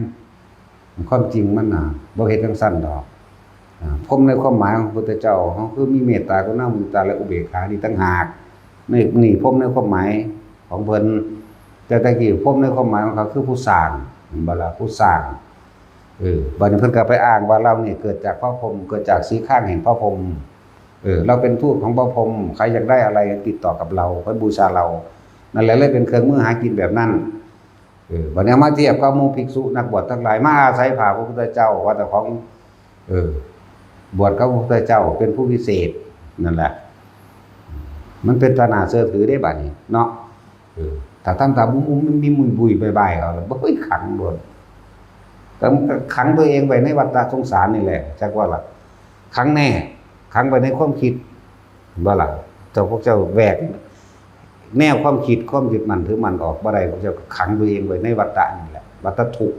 ความจริงมันน่ะ บ่เฮ็ดจั่งซั้นดอก อ่า พรหมในความหมายของพระพุทธเจ้า เขาคือมีเมตตา กรุณา มุทิตา และอุเบกขานี่ต่างหาก นี่ นี่พรหมในความหมายของเพิ่น แต่ตะกี้พรหมในความหมายของเขาคือผู้สร้าง แม่นบ่ล่ะ? ผู้สร้าง เออ บัดนี้เพิ่นก็ไปอ้างว่าเรานี่เกิดจากพระพรหม เกิดจากสีข้างแห่งพระพรหม เออ เราเป็นทูตของพระพรหม ใครอยากได้อะไรติดต่อกับเรา ไปบูชาเรา นั่นแหละเลยเป็นเครื่องมือหากินแบบนั้น เออ บัดนี้เอามาเทียบกับหมู่ภิกษุนักบวชทั้งหลาย มาอาศัยพระพุทธเจ้า ว่าเจ้าของ เออ บวชกับพระพุทธเจ้าเป็นผู้พิเศษ นั่นแหละ มันเป็นตาหน้าเชื่อถือได้บัดนี้เนาะ เออ ถ้าทำตามอุ้มๆ มีมุยบุยบายๆ เขาแล้ว บ่เคยขังโดน แต่มันก็ขังตัวเองไว้ในวัฏสงสารนี่แหละ จักว่าล่ะ ขังแน่ ขังไว้ในความคิด บ่ล่ะ เจ้าพวกเจ้าแหวกแนวความคิด ความยึดมั่นถือมั่นออกบ่ได้ พวกเจ้าก็ขังตัวเองไว้ในวัฏฏะนี่แหละ วัฏฏะทุกข์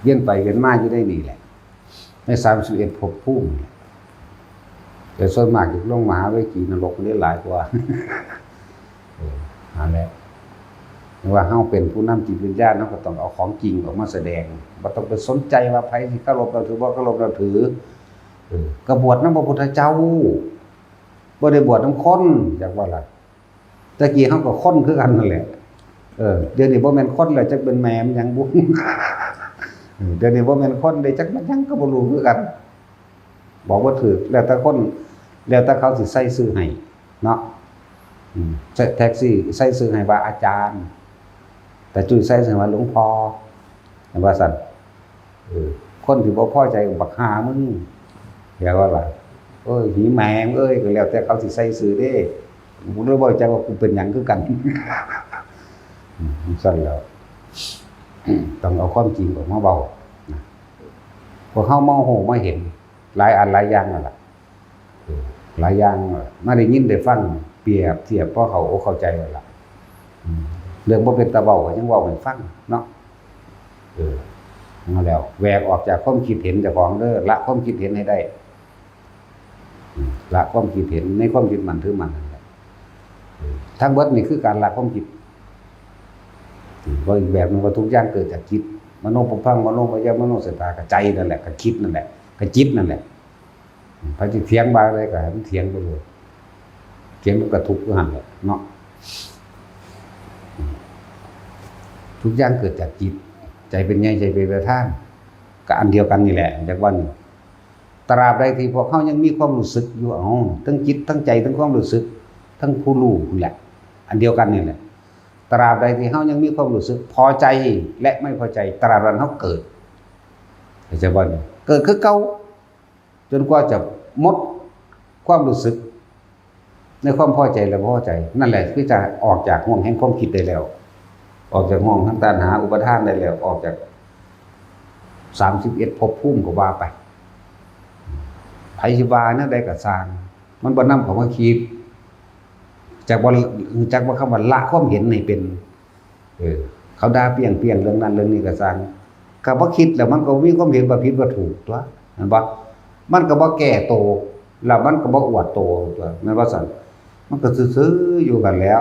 เวียนไปเวียนมาอยู่ในนี่แหละ ใน สามสิบเอ็ด ภพภูมิ แต่ส่วนมากอยู่ลงมหาเวทีนรกนี่หลายกว่า เออ นั่นแหละ ว่าเฮาเป็นผู้นำจิตวิญญาณ เฮาก็ต้องเอาของจริงออกมาแสดง บ่ต้องไปสนใจว่าไผสิเคารพนับถือ บ่เคารพนับถือ เออ ก็บวชนำพระพุทธเจ้า บ่ได้บวชนำคน จักว่าล่ะ แต่กี้เฮาก็คนคือกันนั่นแหละ เออ เดี๋ยวนี้บ่แม่นคนแล้ว จักเป็นแม่มันหยังบุ เออ เดี๋ยวนี้บ่แม่นคนเลย จักมันหยังก็บ่รู้คือกัน บอกบ่ถูก แล้วแต่คน แล้วแต่เขาสิใส่ชื่อให้เนาะ อืม แท็กซี่ใส่ชื่อให้ว่าอาจารย์ แต่จุ้ยใส่ชื่อว่าหลวงพ่อ ว่าซั่น เออ คนที่บ่พอใจก็บักห่ามึง เรียกว่าล่ะ โอ้ย หีแมงเอ้ย ก็แล้วแต่เขาสิใส่ชื่อเด้ กูเลยบ่รู้จักว่ากูเป็นหยังคือกัน อืม ซั่นแหล้ว ต้องเอาความจริงออกมาเว้านะ พวกเฮามาฮู้มาเห็น หลายอันหลายอย่างนั่นล่ะ เออ หลายอย่างนั่นล่ะ มาได้ยินได้ฟัง เปรียบเทียบพอเข้าอกเข้าใจแล้วล่ะ อืม เรื่องบ่เป็นตาเว้าก็ยังเว้าให้ฟังเนาะ เออ เอาแล้ว แหวกออกจากความคิดเห็นเจ้าของเด้อ ละความคิดเห็นให้ได้ อืม ละความคิดเห็นในความยึดมั่นถือมั่นนั่นแหละ เออ ทั้งเบิดนี่คือการละความคิด อืม ว่าอีกแบบหนึ่งว่าทุกอย่างเกิดจากจิต มโนปุพพัง มโนมยัง มโนสัตตา ก็ใจนั่นแหละ ก็คิดนั่นแหละ ก็จิตนั่นแหละ อืม ไผสิเถียงว่าอะไรก็ให้มันเถียงไปโลด เถียงมันก็ทุกข์อยู่หั่นแหละเนาะ อืม ทุกอย่างเกิดจากจิต ใจเป็นใหญ่ ใจเป็นประธาน ก็อันเดียวกันนี่แหละ จักว่านี่ ตราบใดที่พวกเฮายังมีความรู้สึกอยู่ เอ้า ทั้งจิต ทั้งใจ ทั้งความรู้สึก ทั้งผู้รู้นั่นแหละ อันเดียวกันนี่แหละ ตราบใดที่เฮายังมีความรู้สึกพอใจและไม่พอใจ ตราบนั้นเฮาเกิด เข้าใจบ่นี่ เกิดคือเก่า จนกว่าจะหมดความรู้สึกในความพอใจและบ่พอใจ นั่นแหละคือจะออกจากห่วงแห่งความคิดได้แล้ว ออกจากห่วงทางตัณหาอุปาทานได้แล้ว ออกจาก สามสิบเอ็ด ภพภูมิก็ว่าไป ไผสิว่าแนวใดก็ซ่าง มันบ่นำเข้ามาคิด จักบ่ จักว่าคำว่าละความเห็นให้เป็น เออ เขาด่าเปรี้ยงๆ เรื่องนั้นเรื่องนี้ก็ซ่าง ก็บ่คิดแล้วมันก็มีความเห็นว่าผิดว่าถูกตั๊ว แม่นบ่ มันก็บ่แก้โต แล้วมันก็บ่อวดโตตั๊ว แม่นบ่ซั่น มันก็ซื่อๆ อยู่กันแล้ว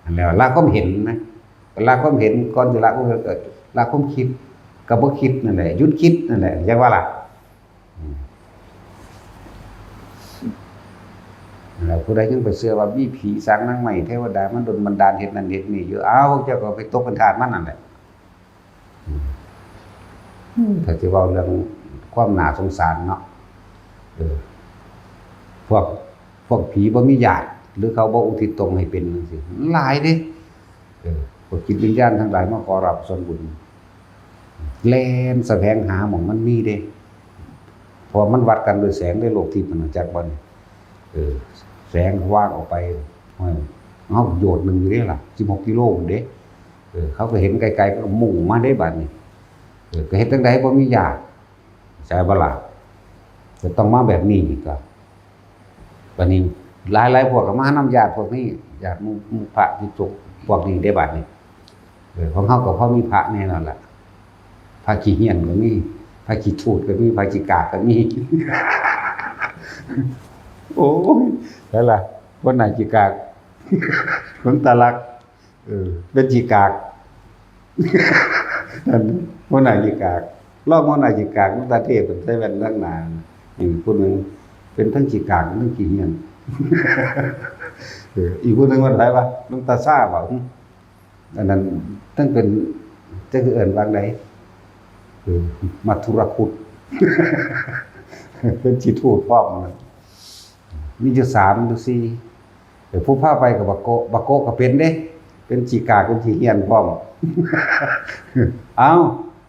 อันแล้วละความเห็นนะ ละความเห็น ก่อนสิละความเห็นก็ละความคิด ก็บ่คิดนั่นแหละ หยุดคิดนั่นแหละ จักว่าล่ะ อืม แล้วผู้ใดยังไปเชื่อว่ามีผีสางนางไม้เทวดามันดลบันดาลเฮ็ดนั่นเฮ็ดนี่อยู่ อ้าว พวกเจ้าก็ไปตกเป็นทาสมันนั่นแหละ อืม อืม ถ้าสิเว้าเรื่องความน่าสงสารเนาะ เออ พวก พวกผีบ่มีญาติ หรือเขาบ่อุทิศตนให้เป็นจังซี้ หลายเด้ เออ พวกจิตวิญญาณทั้งหลายมาขอรับส่วนบุญ แล่นแสวงหาหม่องมันมีเด้ เพราะมันวัดกันด้วยแสงในโลกทิพย์มันจักบ่นี่ เออ แสงวางออกไป ห้วย เฮาโยชน์หนึ่งอยู่เด้ล่ะ สิบหกกิโลพุ้นเด้ เออ เขาก็เห็นไกลๆ ก็มุ่งมาเด้บัดนี้ เออ ก็เฮ็ดจั่งใดบ่มีญาติ ใช่บ่ล่ะ ก็ต้องมาแบบนี้นี่ก็ บัดนี้หลายๆพวกก็มานำญาติพวกนี้ ญาติหมู่ หมู่พระภิกษุพวกนี้ได้บัดนี้ เออ ของเฮาก็พอมีพระแน่นอนล่ะ พระขี้เฮี้ยนก็มี พระขี้ถูดก็มี พระขี้กากก็มี โอ้ย แล้วล่ะ คนไหนขี้กาก คนตาลัก เออ เป็นขี้กาก นั่น หัวหน้าขี้กาก รองหัวหน้าขี้กาก หลวงตาเทพฯ เพิ่นใส่แว่นทางหน้า อีกผู้หนึ่ง เป็นทั้งขี้กาก ทั้งขี้เฮี้ยน เออ อีกผู้หนึ่งว่าไผวะ หลวงตาซ่าบ่ อันนั้น ทั้งเป็น จักสิเอิ้นว่าได เออ มัทุรคุต เป็นขี้ถูดพร้อม มีอยู่สามหรือสี่ เออ ผู้พาไปก็บักโกะ บักโกะก็เป็นเด้ เป็นขี้กาก เป็นขี้เฮี้ยนพร้อม เอ้า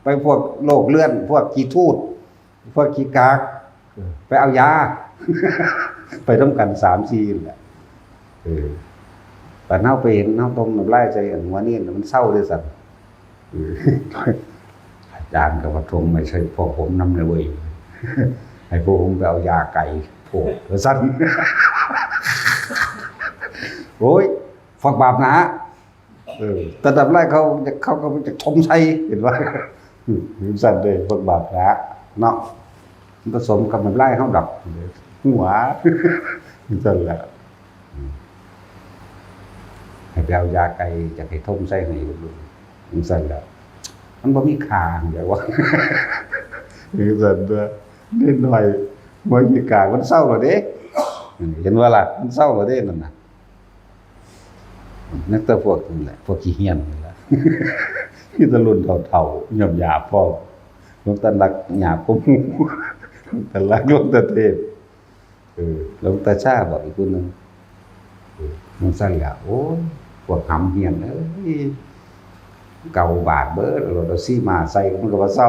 ไปพวกโรคเรื้อน พวกขี้ถูด พวกขี้กาก เออ ไปเอายา ไปนำกันสามสี่นั่นแหละ เออ บัดเฮาไปเห็น เฮาต้มน้ำลายใส่อันหัวเนนน่ะ มันเซาเด้ซั่น เออ อาจารย์ก็ว่า "ทรงไม่ใช่พวกผมนำเลยเว้ย ให้พวกผมไปเอายาไก่โพด" ว่าซั่น โอ้ย พวกบาปหนา เออ แต่น้ำลายเขา เขาก็จะถมใส่ เห็นว่า อืม ซั่นเด้ พวกบาปหนา เนาะ มันผสมกับน้ำลายเฮาดอก หัว ซั่นแหละ อืม ให้ไปเอายาไก่ จะให้ถมใส่ให้ ซั่นแหละ มันบ่มีค่า เดี๋ยวว่า ซั่นเด้อ นิดหน่อย บ่มีค่า มันเซาแล้วเด้ เห็นบ่ล่ะ มันเซาแล้วเด้ นั่นน่ะ นักแต่พวกนั่นแหละ พวกขี้เฮี้ยนนั่นแหละ มีแต่รุ่นเฒ่าๆ หยาบๆ พร้อม หลวงตาหลักหยาบกว่าหมู่ หลวงตาหลัก หลวงตาเทพฯ เออ หลวงตาชาบอกอีกผู้หนึ่ง เออ มันซั่นแหละ โอ้ย พวกหำเฮี้ยนเอ้ย เก่าบาดเบิด เราเอาซี่มาใส่มันก็บ่เซา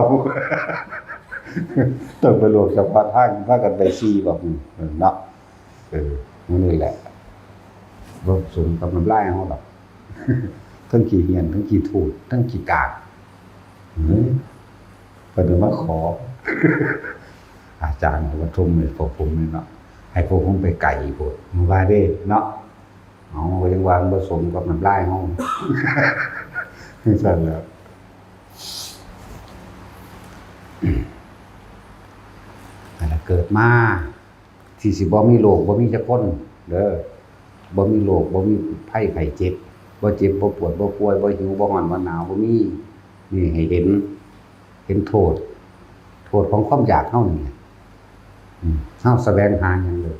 ต้องไปหลวงเฉพาะทาง พากันไปซี่บอก เนาะ เออ มันนี่แหละ บ่สมกับน้ำลายเฮาดอก ทั้งขี้เฮี้ยน ทั้งขี้ถูด ทั้งขี้กาก เฮ้ย เพิ่นก็มาขอ อาจารย์ก็มาชมให้พวกผมนี่เนาะ ให้พวกผมไปไกลโพด มันว่าเด้เนาะ เอา ก็ยังว่ามันบ่สมกับน้ำลายเฮา ซั่นแหละ นั่นล่ะ เกิดมา ที่สิบ่มีโรค บ่มีจักคนเด้อ บ่มีโรค บ่มีภัยไข้เจ็บ บ่เจ็บ บ่ปวด บ่ป่วย บ่หิว บ่ร้อน บ่หนาว บ่มี นี่ให้เห็น เห็นโทษ โทษของความอยากเฮานี่แหละ อืม เฮาแสวงหาหยังเลย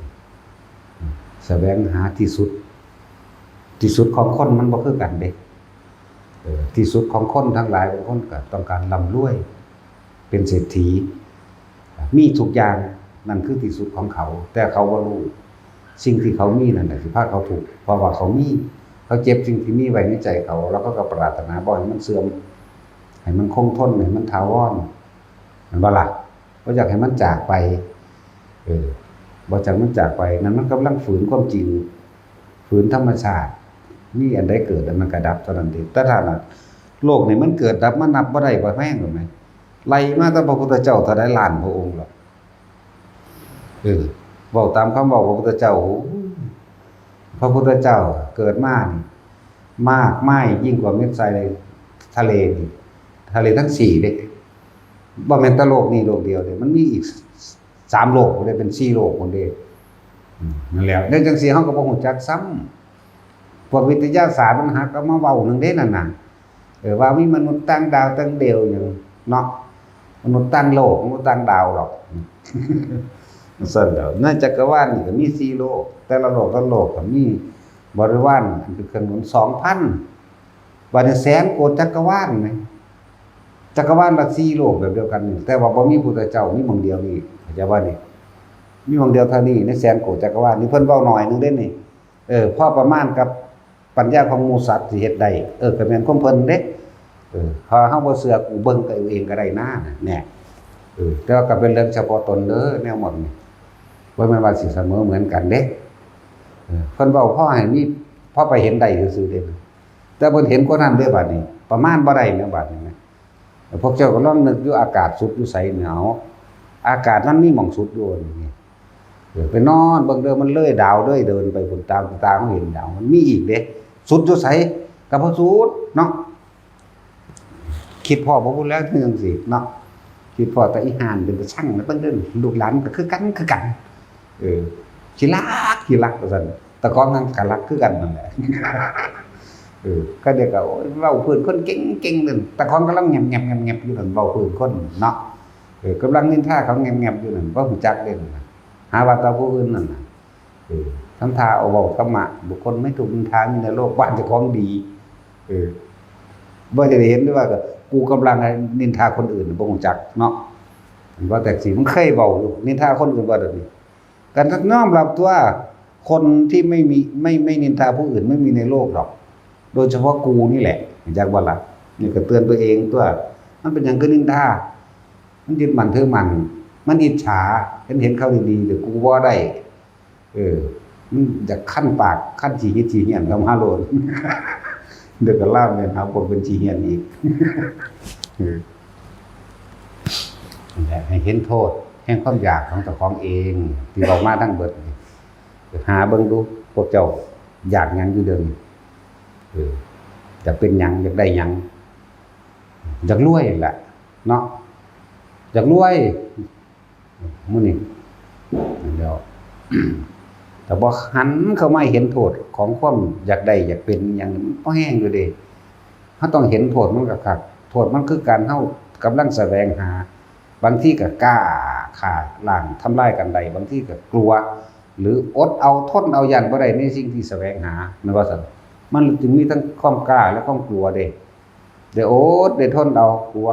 อืม แสวงหาที่สุด ที่สุดของคนมันบ่คือกันเด้ เออ ที่สุดของคนทั้งหลาย บางคนก็ต้องการร่ำรวย เป็นเศรษฐี มีทุกอย่าง นั่นคือที่สุดของเขา แต่เขาบ่รู้ สิ่งที่เขามีนั่นน่ะสิพาเขาทุกข์ เพราะว่าเขามี เขาเก็บสิ่งที่มีไว้ในใจเขา แล้วเขาก็ปรารถนาบ่ให้มันเสื่อม ให้มันคงทน ให้มันถาวร แม่นบ่ล่ะ บ่อยากให้มันจากไป เออ บ่อยากมันจากไป นั่นมันกำลังฝืนความจริง ฝืนธรรมชาติ มีอันใดเกิด อันนั้นก็ดับเท่านั้นเอง แต่ถ้าน่ะ โลกนี่มันเกิดดับมานับบ่ได้บ่แฮงหรอกแหม ไล่มาแต่พระพุทธเจ้าเท่าใดล้านพระองค์หรอก เออ เว้าตามคำเว้าพระพุทธเจ้า โอ้ พระพุทธเจ้าเกิดมานี่ มากมายยิ่งกว่าเม็ดทรายทะเลนี่ ทะเลทั้งสี่เด้ บ่แม่นแต่โลกนี้โลกเดียวเด้ มันมีอีกสามโลกพุ้นเด้ เป็นสี่โลกพุ้นเด้ อืม นั่นแหละ แล้วจั่งซี้เฮาก็บ่ฮู้จักซ้ำ พวกวิทยาศาสตร์มันหากเอามาเว้าหนึ่งเด้นั่นน่ะ เออ ว่ามีมนุษย์ต่างดาวต่างดาวหยังเนาะ มนุษย์ต่างโลก มนุษย์ต่างดาวหรอก ซั่นแหล้ว ในจักรวาลนี่ก็มีสี่โลก แต่ละโลก แต่ละโลกก็มีบริวารอันเป็นเครื่องหนุนสองพัน บัดนี้แสนโกฏจักรวาลแหม จักรวาลละสี่โลกแบบเดียวกันนี่ แต่ว่าบ่มีพุทธเจ้า มีหม่องเดียวนี่ เข้าใจบ่นี่ มีหม่องเดียวเท่านี้ ในแสนโกฏจักรวาลนี่ เพิ่นเว้าหน่อยหนึ่งเด้นี่ เออ พอประมาณกับปัญญาของหมู่สัตว์สิเฮ็ดได้ เออ ก็แม่นความเพิ่นเด้ เออ ถ้าเฮาบ่เชื่อกูเบิ่งก็เอาเองก็ได้นะ แน่ เออ แต่ว่าก็เป็นเรื่องเฉพาะตนเด้อ แนวหมดนี่ บ่แม่นว่าสิเสมอเหมือนกันเด้ เออ เพิ่นเว้าพอให้มี พอไปเห็นได้ซื่อๆเด้ แต่เพิ่นเห็นกว่านั้นเด้บัดนี้ ประมาณบ่ได้แหมบัดนี้แหม พวกเจ้าก็ลองนึกอยู่ อากาศสุดอยู่ไสเนี่ย เอา อากาศมันมีหม่องสุดอยู่นี่ เออ ไปนอนเบิ่งเด้อ มันเลยดาวเลยเดินไปบนตามตาเขาเห็นดาว มันมีอีกเด้ สุดอยู่ไส ก็บ่สุดเนาะ คิดพ้อบ่พูดแล้วเรื่องสิเนาะ คิดพ้อแต่อีห่านเป็นตาช่างนะเบิ่งเด้อ ลูกหลานก็คือกันคือกัน เออ ขี้ลักขี้ลักว่าซั่น แต่ของนั้นก็ลักคือกันนั่นแหละ เออ ก็เดี๋ยวก็ โอ้ย เว้าพื้นคนเก่งๆนั่น แต่ของกำลังแงบๆๆๆอยู่นั่น เว้าพื้นคนเนาะ เออ กำลังนินทาเขาแงบๆอยู่นั่น บ่รู้จักเด้นั่นน่ะ หาว่าแต่ผู้อื่นนั่นน่ะ เออ ทำท่าเอาเว้าธรรมะ บุคคลไม่ถูกนินทามีในโลก ว่าเจ้าของดี เออ บ่ได้เห็นด้วยว่า กูกำลังนินทาคนอื่น บ่รู้จักเนาะ ว่าแต่สิมันเคยเว้าอยู่ นินทาคนอื่นว่าแบบนี้ ก็ยอมรับตัว คนที่ไม่มี ไม่ ไม่นินทาผู้อื่นไม่มีในโลกหรอก โดยเฉพาะกูนี่แหละ อยากว่าล่ะ นี่ก็เตือนตัวเองตัว มันเป็นหยังคือนินทา มันยึดมั่นถือมั่น มันอิจฉา เห็น เห็นเขาดีๆ แต่กูบ่ได้ เออ มันอยากคันปาก คันขี้หิดขี้เหียนเข้ามาโลด เดี๋ยวก็ล่ามเนี่ยหาพวกเป็นขี้เหียนอีก เออ นั่นแหละ ให้เห็นโทษแห่งความอยากของเจ้าของเอง ที่บอกมาทั้งเบิดนี่ หาเบิ่งดู พวกเจ้าอยากหยังอยู่เดิม เออ อยากเป็นหยัง อยากได้หยัง อยากรวยแหละ เนาะ อยากรวย มื้อนี้ เดี๋ยว แต่บ่หันเข้ามาเห็นโทษของความอยากได้อยากเป็นหยัง มันบ่แฮงอยู่เด้ เฮาต้องเห็นโทษมันคักๆ โทษมันคือการเฮากำลังแสวงหา บางทีก็กล้าฆ่าล้างทำลายกันได้ บางทีก็กลัว หรืออดเอาทนเอาย้านบ่ได้ในสิ่งที่แสวงหา แม่นบ่ซั่น มันจึงมีทั้งความกล้าและความกลัวเด้ ได้อดได้ทนเอา กลัว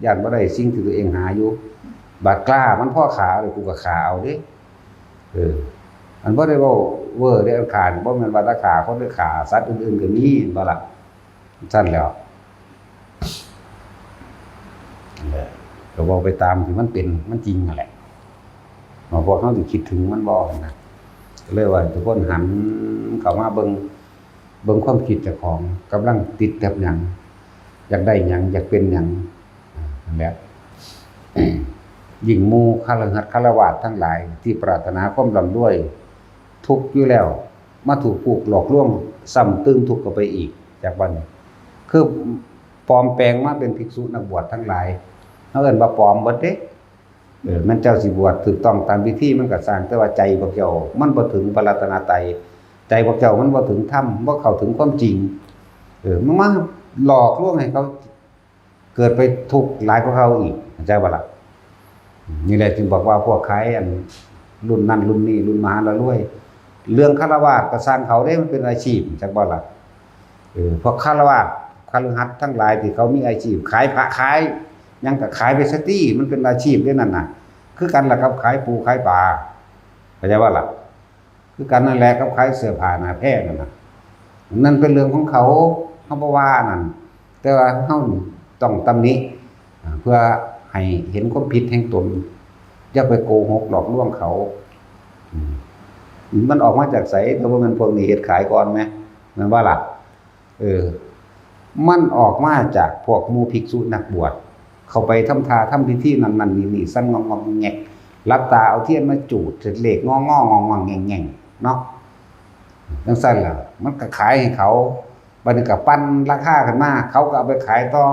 ย้านบ่ได้สิ่งที่ตัวเองหาอยู่ บาดกล้ามันพอฆ่าเลย กูก็ฆ่าเอาเด้ เออ อันบ่ได้เว้าเว้อเด้ ฆ่านี่บ่แม่นว่าแต่ฆ่าคนเด้ ฆ่าสัตว์อื่นๆก็มี แม่นบ่ล่ะ ซั่นแหล้ว นั่นแหละ ก็เว้าไปตามที่มันเป็น มันจริงนั่นแหละ ว่าพวกเฮาสิคิดถึงมันบ่นะ ก็เลยว่าทุกคนหันเข้ามาเบิ่ง เบิ่งความคิดเจ้าของ กำลังติดกับหยัง อยากได้หยัง อยากเป็นหยัง อ่า นั่นแหละ ยิ่งหมู่คฤหัสถ์คฤหัสถ์ทั้งหลายที่ปรารถนาความร่ำรวย ทุกข์อยู่แล้ว มาถูกผูกหลอกลวง ซ้ำตึงทุกข์เข้าไปอีก จากบัดนี้ คือปลอมแปลงมาเป็นภิกษุนักบวชทั้งหลาย เฮาเอิ้นว่าปลอมเบิดเด้ เออ แม่นเจ้าสิบวชถูกต้องตามพิธีมันก็ซ่าง แต่ว่าใจพวกเจ้ามันบ่ถึงพระรัตนตรัย ใจพวกเจ้ามันบ่ถึงธรรม บ่เข้าถึงความจริง เออ มันมาหลอกลวงให้เขาเกิดไปทุกข์หลายกว่าเขาอีก เข้าใจบ่ล่ะ นี่แหละจึงบอกว่าพวกขายอันรุ่นนั้นรุ่นนี้ รุ่นมหาละรวย เรื่องฆราวาสก็ซ่างเขาเด้ มันเป็นอาชีพ จักบ่ล่ะ เออ พวกฆราวาส คฤหัสถ์ทั้งหลายที่เขามีอาชีพขายพระขายหยังก็ขายไปซะติ มันเป็นอาชีพเด้นั่นน่ะ คือกันล่ะกับขายปูขายปลา เข้าใจบ่ล่ะ คือกันนั่นแหละกับขายเสื้อผ้าหน้าแพร่นั่นน่ะ นั่นเป็นเรื่องของเขา เฮาบ่ว่านั่น แต่ว่าเฮาต้องตำหนิ อ่า เพื่อให้เห็นความผิดแห่งตน อย่าไปโกหกหลอกลวงเขา อืม มันออกมาจากไส ถ้าบ่แม่นพวกนี้เฮ็ดขายก่อนแหม แม่นบ่ล่ะ เออ มันออกมาจากพวกหมู่ภิกษุนักบวช เข้าไปทำท่าทำพิธีนั่นนั่นนี่นี่ สั่นงอกงอกแงก หลับตาเอาเทียนมาจูด เสร็จเลขงององององแงงแงงเนาะ จังซั่นล่ะ มันก็ขายให้เขา บัดนี้ก็ปั่นราคาขึ้นมา เขาก็เอาไปขายต่อ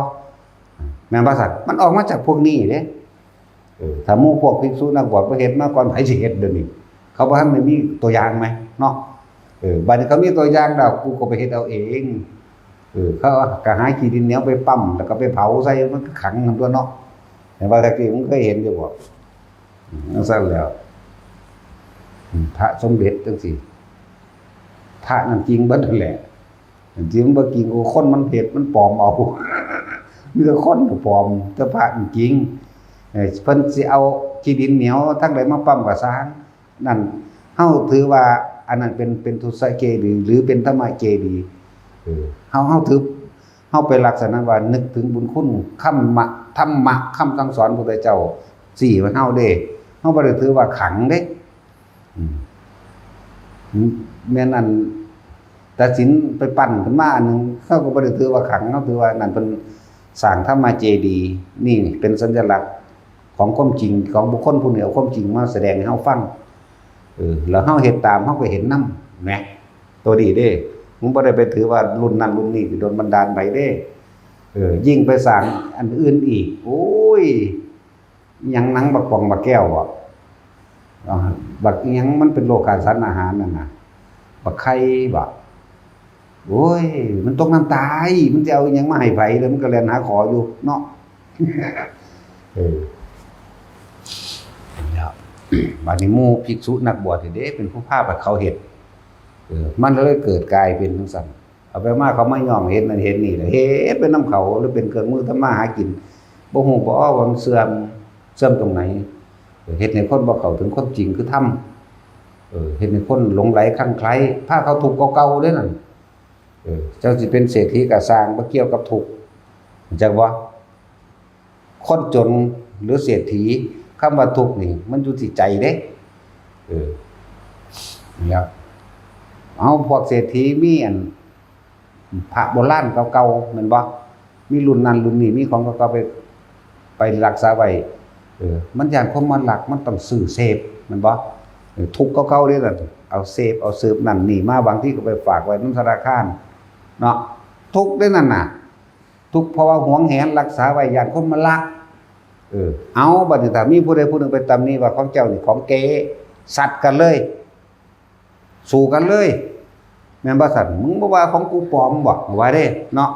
แม่นบ่ซั่น มันออกมาจากพวกนี้เด้ เออ ถ้าหมู่พวกภิกษุนักบวชบ่เฮ็ดมาก่อน ไผสิเฮ็ดเดี๋ยวนี้ เขาบ่ทันได้มีตัวอย่างแหมเนาะ เออ บัดนี้เขามีตัวอย่างแล้ว กูก็ไปเฮ็ดเอาเอง เออ เขาก็หาขี้ดินเหนียวไปปั๊ม แล้วก็ไปเผาใส่ มันก็ขังหั่นตั่วเนาะ เห็นบ่ แต่กี้มึงเคยเห็นอยู่บ่ อืม จังซั่นแล้ว อืม พระสมเด็จจังซี่ พระนั่นจริงเบิดนั่นแหละ จริงบ่จริง โอ้ คนมันเฮ็ด มันปลอมเอา มีแต่คนปลอม แต่พระนี่จริง เอ่อ เพิ่นสิเอาขี้ดินเหนียวทางใดมาปั๊มก็ซ่าง นั่น เฮาถือว่าอันนั้นเป็น เป็นทุสเจดีย์ หรือเป็นธรรมเจดีย์ เออ เฮา เฮาถือ เฮาไปลักษณะว่านึกถึงบุญคุณคำมะ ธรรมะ คำสั่งสอนพระพุทธเจ้า ชี้ให้เฮาเด้ เฮาบ่ได้ถือว่าขลังเด้ อืม แม่นอันตัดสินไปปั้นขึ้นมาอันหนึ่ง เขาก็บ่ได้ถือว่าขลัง เขาถือว่านั่นเป็นสร้างธรรมเจดีย์ นี่เป็นสัญลักษณ์ ของความจริงของบุคคลผู้นี้เอาความจริงมาแสดงให้เฮาฟัง เออ แล้วเฮาเฮ็ดตาม เฮาก็เห็นนำ แหม ตัวนี้เด้ มึงบ่ได้ไปถือว่ารุ่นนั้นรุ่นนี้สิโดนบันดาลไปเด้ เออ ยิ่งไปสร้างอันอื่นอีก โอ้ย หยังหนังบักป่องบักแก้วบ่ อ่า บักอิหยังมันเป็นโรคขาดสารอาหารนั่นน่ะ บักไข่บ่ โอ้ย มันตกน้ำตาย มันจะเอาอิหยังมาให้ไผ แล้วมันก็แล่นหาขออยู่เนาะ เออ แล้ว บัดนี้หมู่ภิกษุนักบวชนี่เด้ เป็นผู้พาบัดเขาเฮ็ด เออ มันเลยเกิดกลายเป็นจั่งซั้น เอาไปมาเขามาย้อมเฮ็ดนั่นเฮ็ดนี่แหละ เฮ็ดไปนำเขา หรือเป็นเครื่องมือทำมาหากิน บ่ฮู้บ่ว่ามันเสื่อม เสื่อมตรงไหน เออ เฮ็ดให้คนบ่เข้าถึงความจริงคือธรรม เออ เฮ็ดให้คนหลงใหลคลั่งไคล้ พาเขาทุกข์กว่าเก่าเด้นั่น เออ เจ้าสิเป็นเศรษฐีก็ซ่าง บ่เกี่ยวกับทุกข์ รู้จักบ่ คนจนหรือเศรษฐี คำว่าทุกข์นี่ มันอยู่ที่ใจเด้ เออ แล้ว เอา พวกเศรษฐีมีอัน พระโบราณเก่าๆ แม่นบ่ มีรุ่นนั้นรุ่นนี้ มีของเก่าๆ ไป ไปรักษาไว้ เออ มันย้านคนมาลัก มันต้องซื้อเสพ แม่นบ่ เออ ทุกข์เก่าๆ เด้ล่ะ เอาเสพ เอาเสพนั่นนี่มา บางทีก็ไปฝากไว้นำธนาคาร เนาะ ทุกข์เด้นั่นน่ะ ทุกข์เพราะว่าหวงแหนรักษาไว้ ย้านคนมาลัก เออ เอา บัดนี้ถ้ามีผู้ใดผู้หนึ่งไปตำหนิว่าของเจ้านี่ของเก๊ ซัดกันเลย สู้กันเลย แม่นบ่ซั่น มึงบ่ว่าของกูปลอมบ่ ว่าเด้เนาะ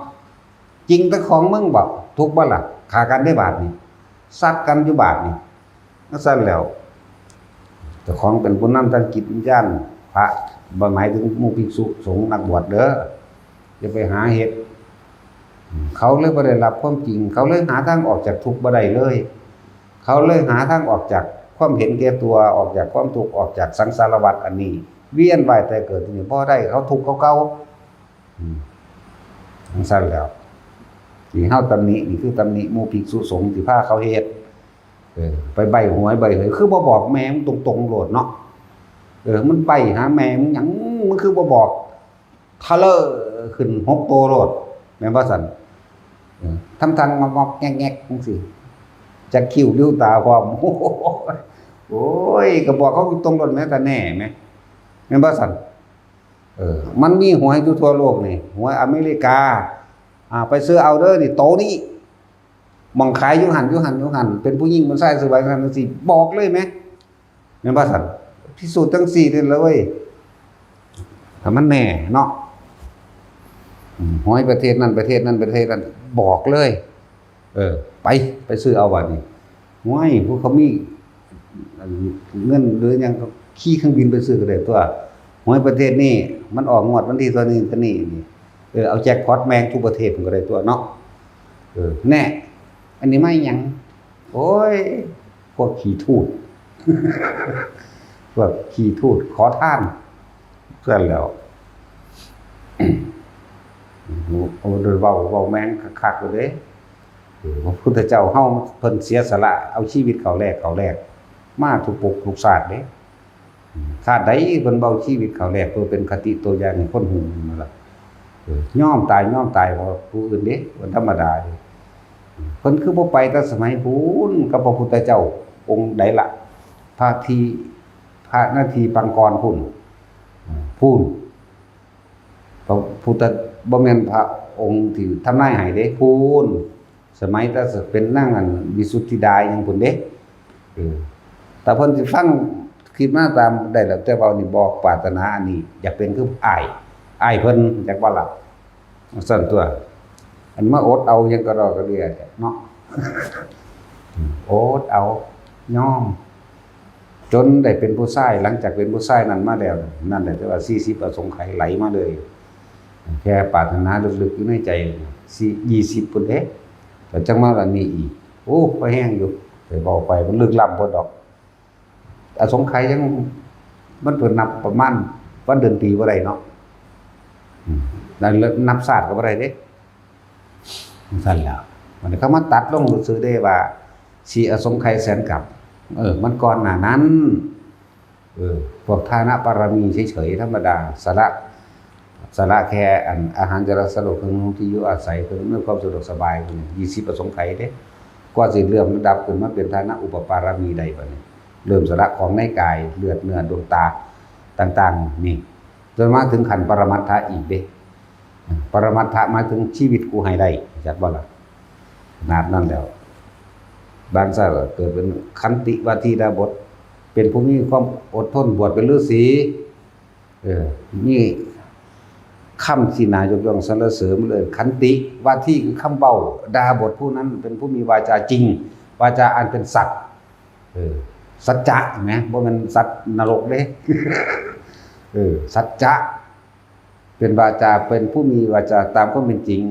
จริงแต่ของมึงบ่ ถูกบ่ล่ะ ฆ่ากันได้บาดนี้ ซัดกันอยู่บาดนี้ จั่งซั้นแล้ว เจ้าของเป็นผู้นำทางจิตวิญญาณ พระ บ่หมายถึงหมู่ภิกษุสงฆ์นักบวชเด้อ อย่าไปหาเฮ็ด เขาเลยบ่ได้รับความจริง เขาเลยหาทางออกจากทุกข์บ่ได้เลย เขาเลยหาทางออกจากความเห็นแก่ตัว ออกจากความทุกข์ ออกจากสังสารวัฏอันนี้ เวียนว่ายแต่เกิดอยู่นี่บ่ได้ เขาทุกข์เขาเก่า อืม จั่งซั้นแล้ว ที่เฮาตำหนินี่คือตำหนิหมู่ภิกษุสงฆ์ที่พาเขาเฮ็ด เออ ไปใบ้หวยใบ้หวย คือบ่บอกแม่มึงตรงๆ โลดเนาะ เออ มันใบ้หาแม่มึงหยัง มึงคือบ่บอก ทะเลอขึ้นหกโตโลด แม่นบ่ซั่น เออ ทำทางงอกๆ แงกๆ จั่งซี้ จักคิ้วริ้วตาพร้อม โอ้ย ก็บอกเขาตรงๆ โลดแหม แต่แน่แหม แม่นบ่ซั่น เออ มันมีหวยอยู่ทั่วโลกนี่ หวยอเมริกา อ่า ไปซื้อเอาเด้อนี่ โตนี้ หม่องขายอยู่หั่น อยู่หั่น อยู่หั่น เป็นผู้หญิงผู้ชาย ซื้อไว้จั่งซี้ บอกเลยแหม แม่นบ่ซั่น พิสูจน์จั่งซี้นี่แหละเว้ย ถ้ามันแน่เนาะ อืม หวยประเทศนั้น ประเทศนั้น ประเทศนั้น บอกเลย เออ ไป ไปซื้อเอาบัดนี้ หวย ผู้เขามี อัน เงินหรือหยังก็ขี่เครื่องบินไปซื้อก็ได้ตั๊ว หวยประเทศนี้ มันออกงวดวันที่เท่านี้ เท่านี้นี่ เออ เอาแจ็คพอตแม่งทุกประเทศมันก็ได้ตั๊วเนาะ เออ แน่ อันนี้มาอิหยัง โอ้ย พวกขี้ถูด พวกขี้ถูด ขอทาน เพื่อนแล้ว โอ้ โดยเว้า เว้าแม่งคักๆ เลยเด้ เออ พระพุทธเจ้าเฮาเพิ่นเสียสละเอาชีวิตเขาแลก เขาแลก มาทุกภพทุกชาติเด้ ชาติใดเพิ่นเว้าชีวิตเขาแลก เพื่อเป็นคติตัวอย่างให้คนฮู้นั่นล่ะ เออ ยอมตาย ยอมตายเพราะผู้อื่นเด้ บ่ธรรมดาเด้ เพิ่นคือบ่ไปแต่สมัยพู้นกับพระพุทธเจ้าองค์ใดล่ะ พระที พระนาทีปังกรพู้น พู้น พระพุทธ บ่แม่นพระองค์ที่ทำนายให้เด้ พู้น สมัยแต่เป็นนางอันวิสุทธิดาหยังพู้นเด้ เออ แต่เพิ่นสิฟังคิดมาตามได้แล้ว แต่ว่านี่บ่ปรารถนาอันนี้ อยากเป็นคืออ้าย อ้ายเพิ่น จักว่าล่ะ ซั่นตั๊ว อันมาอดเอาหยังกะดอกกะเดี้ยเนาะ อดเอา ยอม จนได้เป็นผู้ชาย หลังจากเป็นผู้ชายนั้นมาแล้ว นั่นแหละ แต่ว่าสี่สิบอสงไขยไหลมาเลย แค่ปรารถนาลึกๆ อยู่ในใจ สี่ ยี่สิบพู้นเด้ แล้วจั่งมาละนี่อีก โอ้ พอแฮงอยู่ ไปเว้าไป มันลึกล้ำโพดดอก อสงไขยยัง มันเพิ่นนับประมาณวันเดือนปีบ่ได้เนาะ อืม แล้วนับชาติก็บ่ได้เด้ จั่งซั้นแหล้ว มันเขามาตัดลงซื่อๆ เด้ว่า สี่อสงไขยแสนกัป เออ มันก่อนหน้านั้น เออ พวกทานบารมีเฉยๆ ธรรมดา สละ สละแค่อันอาหารจรสโรค เครื่องนุ่งที่อยู่อาศัย เครื่องอำนวยความสะดวกสบายพวกนี้ ยี่สิบอสงไขยเด้ กว่าสิเริ่มระดับขึ้นมาเป็นฐานะอุปปารมีได้บัดนี้ เริ่มสละของในกาย เลือดเนื้อดวงตาต่างๆ นี่ จนมาถึงขั้นปรมัตถะอีกเด้ ปรมัตถะหมายถึงชีวิตกูให้ได้ จักบ่ล่ะ ขนาดนั้นแล้ว บางเทื่อก็เกิดเป็นขันติวาทีดาบท เป็นผู้มีความอดทน บวชเป็นฤาษี เออ มีคำที่น่ายกย่องสรรเสริญเลย ขันติวาทีคือคำเว้า ดาบทผู้นั้นเป็นผู้มีวาจาจริง วาจาอันเป็นสัตย์ เออ สัจจะ เห็นไหม บ่แม่นสัตว์นรกเด้ เออ สัจจะ เป็นวาจา เป็นผู้มีวาจาตามความเป็นจริง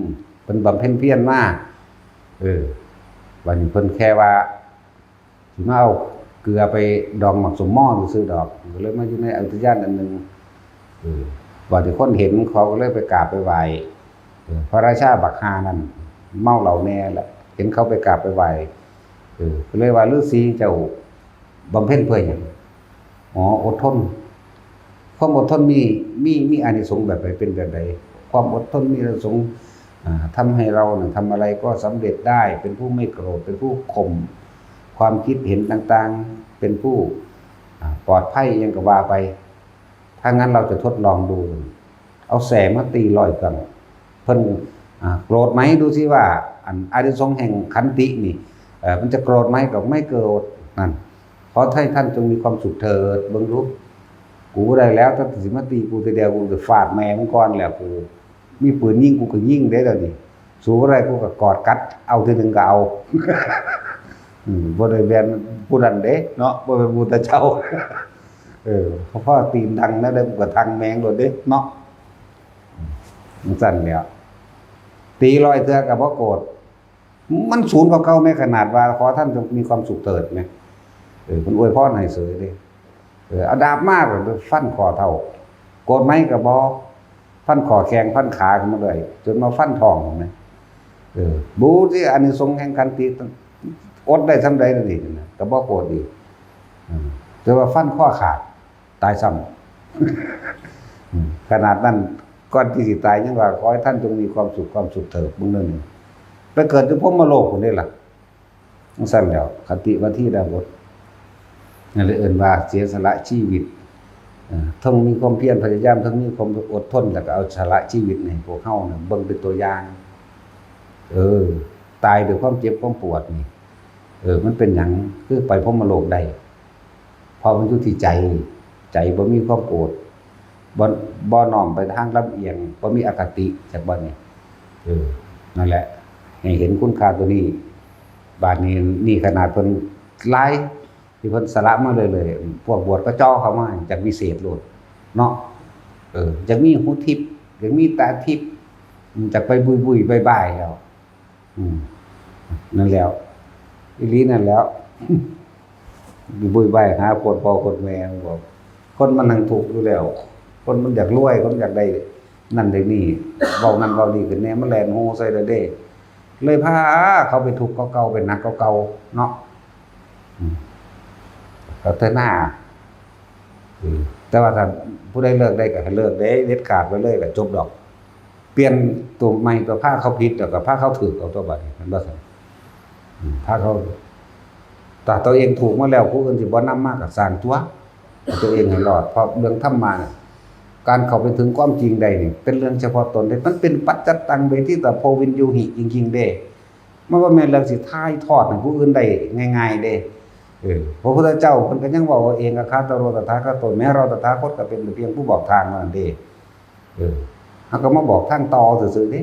เพิ่นบำเพ็ญเพียรมา เออ บัดนี้เพิ่นแค่ว่า สิมาเอาเกลือไปดองหมากสมหม้อซื่อๆดอก ก็เลยมาอยู่ในอุทยานอันหนึ่ง เออ บัดนี้คนเห็นเขาก็เลยไปกราบไปไหว้ เออ พระราชาบักห่านั่น เมาเหล้าแน่แหละ เห็นเขาไปกราบไปไหว้ เออ ก็เลยว่า ฤาษีเจ้าบำเพ็ญเพื่อหยัง อ๋อ อดทน ความอดทนมี มี มีอานิสงส์แบบใด เป็นแบบใด ความอดทนมีอานิสงส์ อ่า ทำให้เราเนี่ยทำอะไรก็สำเร็จได้ เป็นผู้ไม่โกรธ เป็นผู้ข่มความคิดเห็นต่างๆ เป็นผู้ อ่า ปลอดภัย อิหยังก็ว่าไป ถ้างั้นเราจะทดลองดู เอาแส้มาตีร้อยเครื่อง เพิ่น อ่า โกรธไหม ดูสิว่า อันอานิสงส์แห่งขันตินี่ เอ่อ มันจะโกรธไหม ก็ไม่โกรธ นั่น ขอให้ท่านจงมีความสุขเถิด เบิ่งดู กูบ่ได้แล้ว ถ้าสิมาตีกูทีเดียว กูจะฟาดแม่มึงก่อนแหละ กูมีปืนยิง กูก็ยิงเด้ เดี๋ยวนี้ สู้บ่ได้ กูก็กอดกัด เอาทีหนึ่งก็เอา อืม บ่ได้แม่นผู้นั้นเด้เนาะ บ่แม่นพุทธเจ้า เออ พอตีนดังแล้วได้ กูก็ทังแม่งโลดเด้เนาะ จั่งซั่นแหล้ว ตีร้อยเทื่อก็บ่โกรธ มันสูนกว่าเก่าแม้ ขนาดว่า ขอท่านจงมีความสุขเถิดแหม เออ เพิ่นอวยพรให้เสยเด้ เออ เอาดาบมาก็ฟันข้อเท้า โกรธไหมก็บ่ ฟันข้อแข้ง ฟันขาขึ้นมาเลย จนมาฟันท้องแหม เออ ดูสิอานิสงส์แห่งขันติ อดได้ส่ำใดนั่นนี่นะ ก็บ่โกรธอีก อืม แต่ว่าฟันข้อขาด ตายซ้ำ อืม ขนาดนั้น ก่อนที่สิตายยังว่า ขอให้ท่านจงมีความสุข ความสุขเถิด มึงนั่นนี่ ไปเกิดอยู่พรหมโลกพุ้นเด้ล่ะ จั่งซั่นแหล้ว ขันติวาทีดาบท นั่นเลยเอิ้นว่าเสียสละชีวิต เอ่อ ทั้งมีความเพียรพยายาม ทั้งมีความอดทน แล้วก็เอาสละชีวิตนี่ให้พวกเฮาน่ะเบิ่งเป็นตัวอย่าง เออ ตายด้วยความเจ็บความปวดนี่ เออ มันเป็นหยังคือไปพรหมโลกได้ เพราะมันอยู่ที่ใจ ใจบ่มีความโกรธ บ่ บ่น้อมไปทางลำเอียง บ่มีอคติ จักบ่นี่ เออ นั่นแหละ ให้เห็นคุณค่าตัวนี้ บาดนี้ นี่ขนาดเพิ่นหลาย ที่เพิ่นสละมาเรื่อยๆ พวกบวชก็จ่อเข้ามา จักวิเศษโลด เนาะ เออ จักมีหูทิพย์ จักมีตาทิพย์ จักไปบุยๆ บ่ายๆ แล้ว อืม นั่นแหล้ว อีหลีนั่นแหล้ว บุยๆ หาโคตรพ่อโคตรแม่ บอก คนมันนั่งทุกข์อยู่แล้ว คนมันอยากรวย คนอยากได้นั่นได้นี่ เว้านั่นเว้านี่ขึ้นแหน่ มันแล่นโฮใส่แล้วเด้ เลยพาเขาไปทุกข์กว่าเก่า ไปหนักกว่าเก่า เนาะ อืม พัฒนา อืม แต่ว่าถ้าผู้ใดเลิกได้ก็ให้เลิกเด้ เด็ดขาดไปเลยก็จบดอก เปลี่ยนตัวใหม่ ตัวพาเขาผิด แล้วก็พาเขาถูกเอาตัวบัดนี้ แม่นบ่ซั่น อืม พาเขา ถ้าตัวเองถูกมาแล้ว ผู้อื่นสิบ่นำมาก็ซ่างตั๊ว เอาตัวเองให้รอด เพราะเรื่องธรรมะน่ะ การเข้าไปถึงความจริงได้นี่ เป็นเรื่องเฉพาะตนเด้ มันเป็นปัจจัตตังเวทิตาโพวิญญูหิ จริงๆ เด้ มันบ่แม่นเรื่องสิถ่ายทอดให้ผู้อื่นได้ง่ายๆ เด้ เออ พระพุทธเจ้าเพิ่นก็ยังเว้าว่า "เอกคตาโรตถาคโต" แม้เราตถาคตก็เป็นแต่เพียงผู้บอกทางเท่านั้นเด้ เออ เฮาก็มาบอกทางต่อซื่อๆ เด้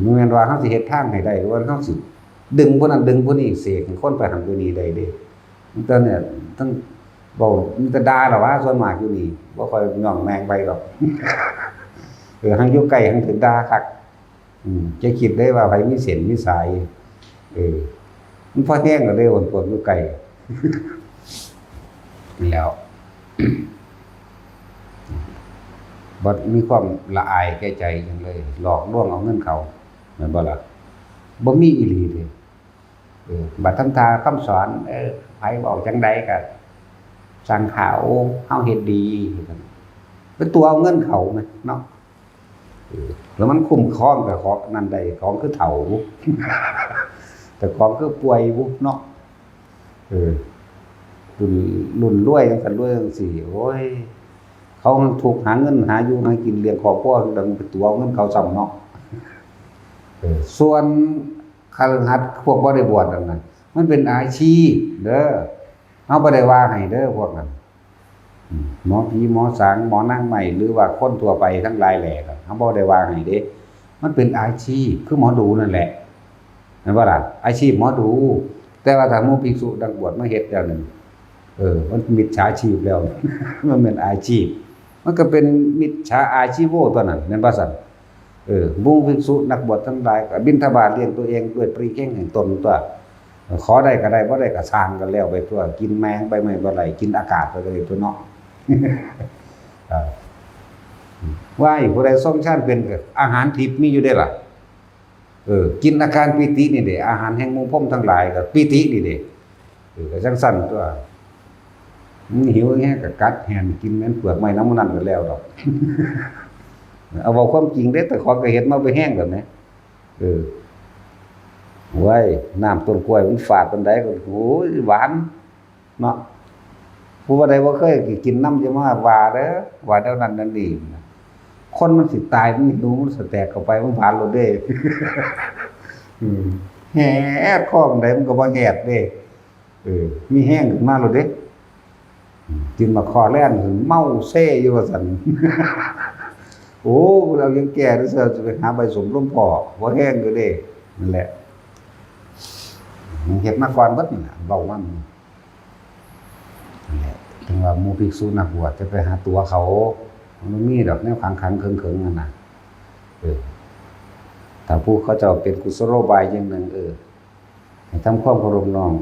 บ่แม่นว่าเฮาสิเฮ็ดทางให้ได้ หรือว่าเฮาสิดึงผู้นั้นดึงผู้นี้ เสกให้คนไปหั่นไปนี่ได้เด้ มันแต่เนี่ย ทั้งเว้า มีแต่ด่าล่ะวะ ส่วนมากอยู่นี่ บ่ค่อยย่องแม่งไปดอก เออ หังอยู่ใกล้หังถูกด่าคัก อืม จะคิดได้ว่าไผมีเส้นมีสาย เออ มันพอแฮงแล้วเด้ พวกอยู่ใกล้ แล้ว บ่มีความละอายแก่ใจหยังเลย หลอกลวงเอาเงินเขา แม่นบ่ล่ะ บ่มีอีหลีเด้ เออ บัดทำท่าคำสอน เออ ไผเว้าจั่งใดก็สั่งข้าว เฮาเฮ็ดดี เป็นตัวเอาเงินเขาแหมเนาะ เออ แล้วมันคุ้มครองกับของนั่นได้ ของคือเฒ่า แต่ของคือป่วยบุเนาะ เออ รุ่น รุ่นรวยจังซั่นรวยจังซี่ โอ้ย เขาทุกข์หาเงินหาอยู่หากินเลี้ยงครอบครัว แล้วไปตั๋วเงินเขาซ้ำเนาะ เออ ส่วนคฤหัสถ์พวกบ่ได้บวชนั่นน่ะ มันเป็นอาชีพเด้อ เฮาบ่ได้ว่าให้เด้อพวกนั้น อืม หมอผีหมอสางหมอนางไม้ หรือว่าคนทั่วไปทั้งหลายแหล่ก็ เฮาบ่ได้ว่าให้เด้ มันเป็นอาชีพ คือหมอดูนั่นแหละ แม่นบ่ล่ะ อาชีพหมอดู แต่ว่าถ้าหมู่ภิกษุนักบวชมาเฮ็ดแล้วนั่น เออ มันมิจฉาชีพแล้ว มันเป็นอาชีพ มันก็เป็นมิจฉาอาชีโวตัวนั้น แม่นบ่ซั่น เออ หมู่ภิกษุนักบวชทั้งหลายก็บิณฑบาตเลี้ยงตัวเองด้วยปรีแข้งแห่งตนตัว ขอได้ก็ได้ บ่ได้ก็ซ่างกันแล้วไปตัว กินแมงใบไม้บ่ได้ กินอากาศไปเลยตัวเนาะ เออ ว่าอยู่ผู้ใดทรงฌานเป็นก็อาหารทิพย์มีอยู่เด้ล่ะ เออ กินอาการปีตินี่เด้ อาหารแห่งหมู่พรหมทั้งหลายก็ปีตินี่เด้ เออ ก็จังซั่นตัว มันหิวแฮงก็กัดแฮนกินแม่นเปลือกไม้นำหมู่นั้นก็แล้วดอก เอาเว้าความจริงเด้ แต่ของก็เฮ็ดมาบ่แฮงแล้วแหม เออ โอ้ย น้ำต้นกล้วยมันฝาดปานใดก็ โอ้ย หวาน เนาะ ผู้ใดบ่เคยกินนำอย่ามาว่าเด้อ ว่าแนวนั้นแนวนี้ คนมันสิตาย มันหิว มันสะแตกเข้าไป มันหวานโลดเด้ อืม แฮดคอปานใดมันก็บ่แฮดเด้ เออ มีแฮงขึ้นมาโลดเด้ อืม กินบักข้อแลนเมาเซอยู่ว่าซั่น โอ้ เรายังแก่ด้วยซ้ำ จะไปหาใบสมลมพอ บ่แฮงอยู่เด้ นั่นแหละ เฮ็ดมาก่อนเบิดนั่นแหละ เว้ามา นั่นแหละ ถึงว่าหมู่ภิกษุนักบวชจะไปหาตั๋วเขา มันบ่มีดอกแนวขังๆ เขิงๆ นั่นน่ะ เออ ถ้าผู้เขาเจ้าเป็นกุศโลบายอย่างหนึ่ง เออ ให้ทำความเคารพน้อม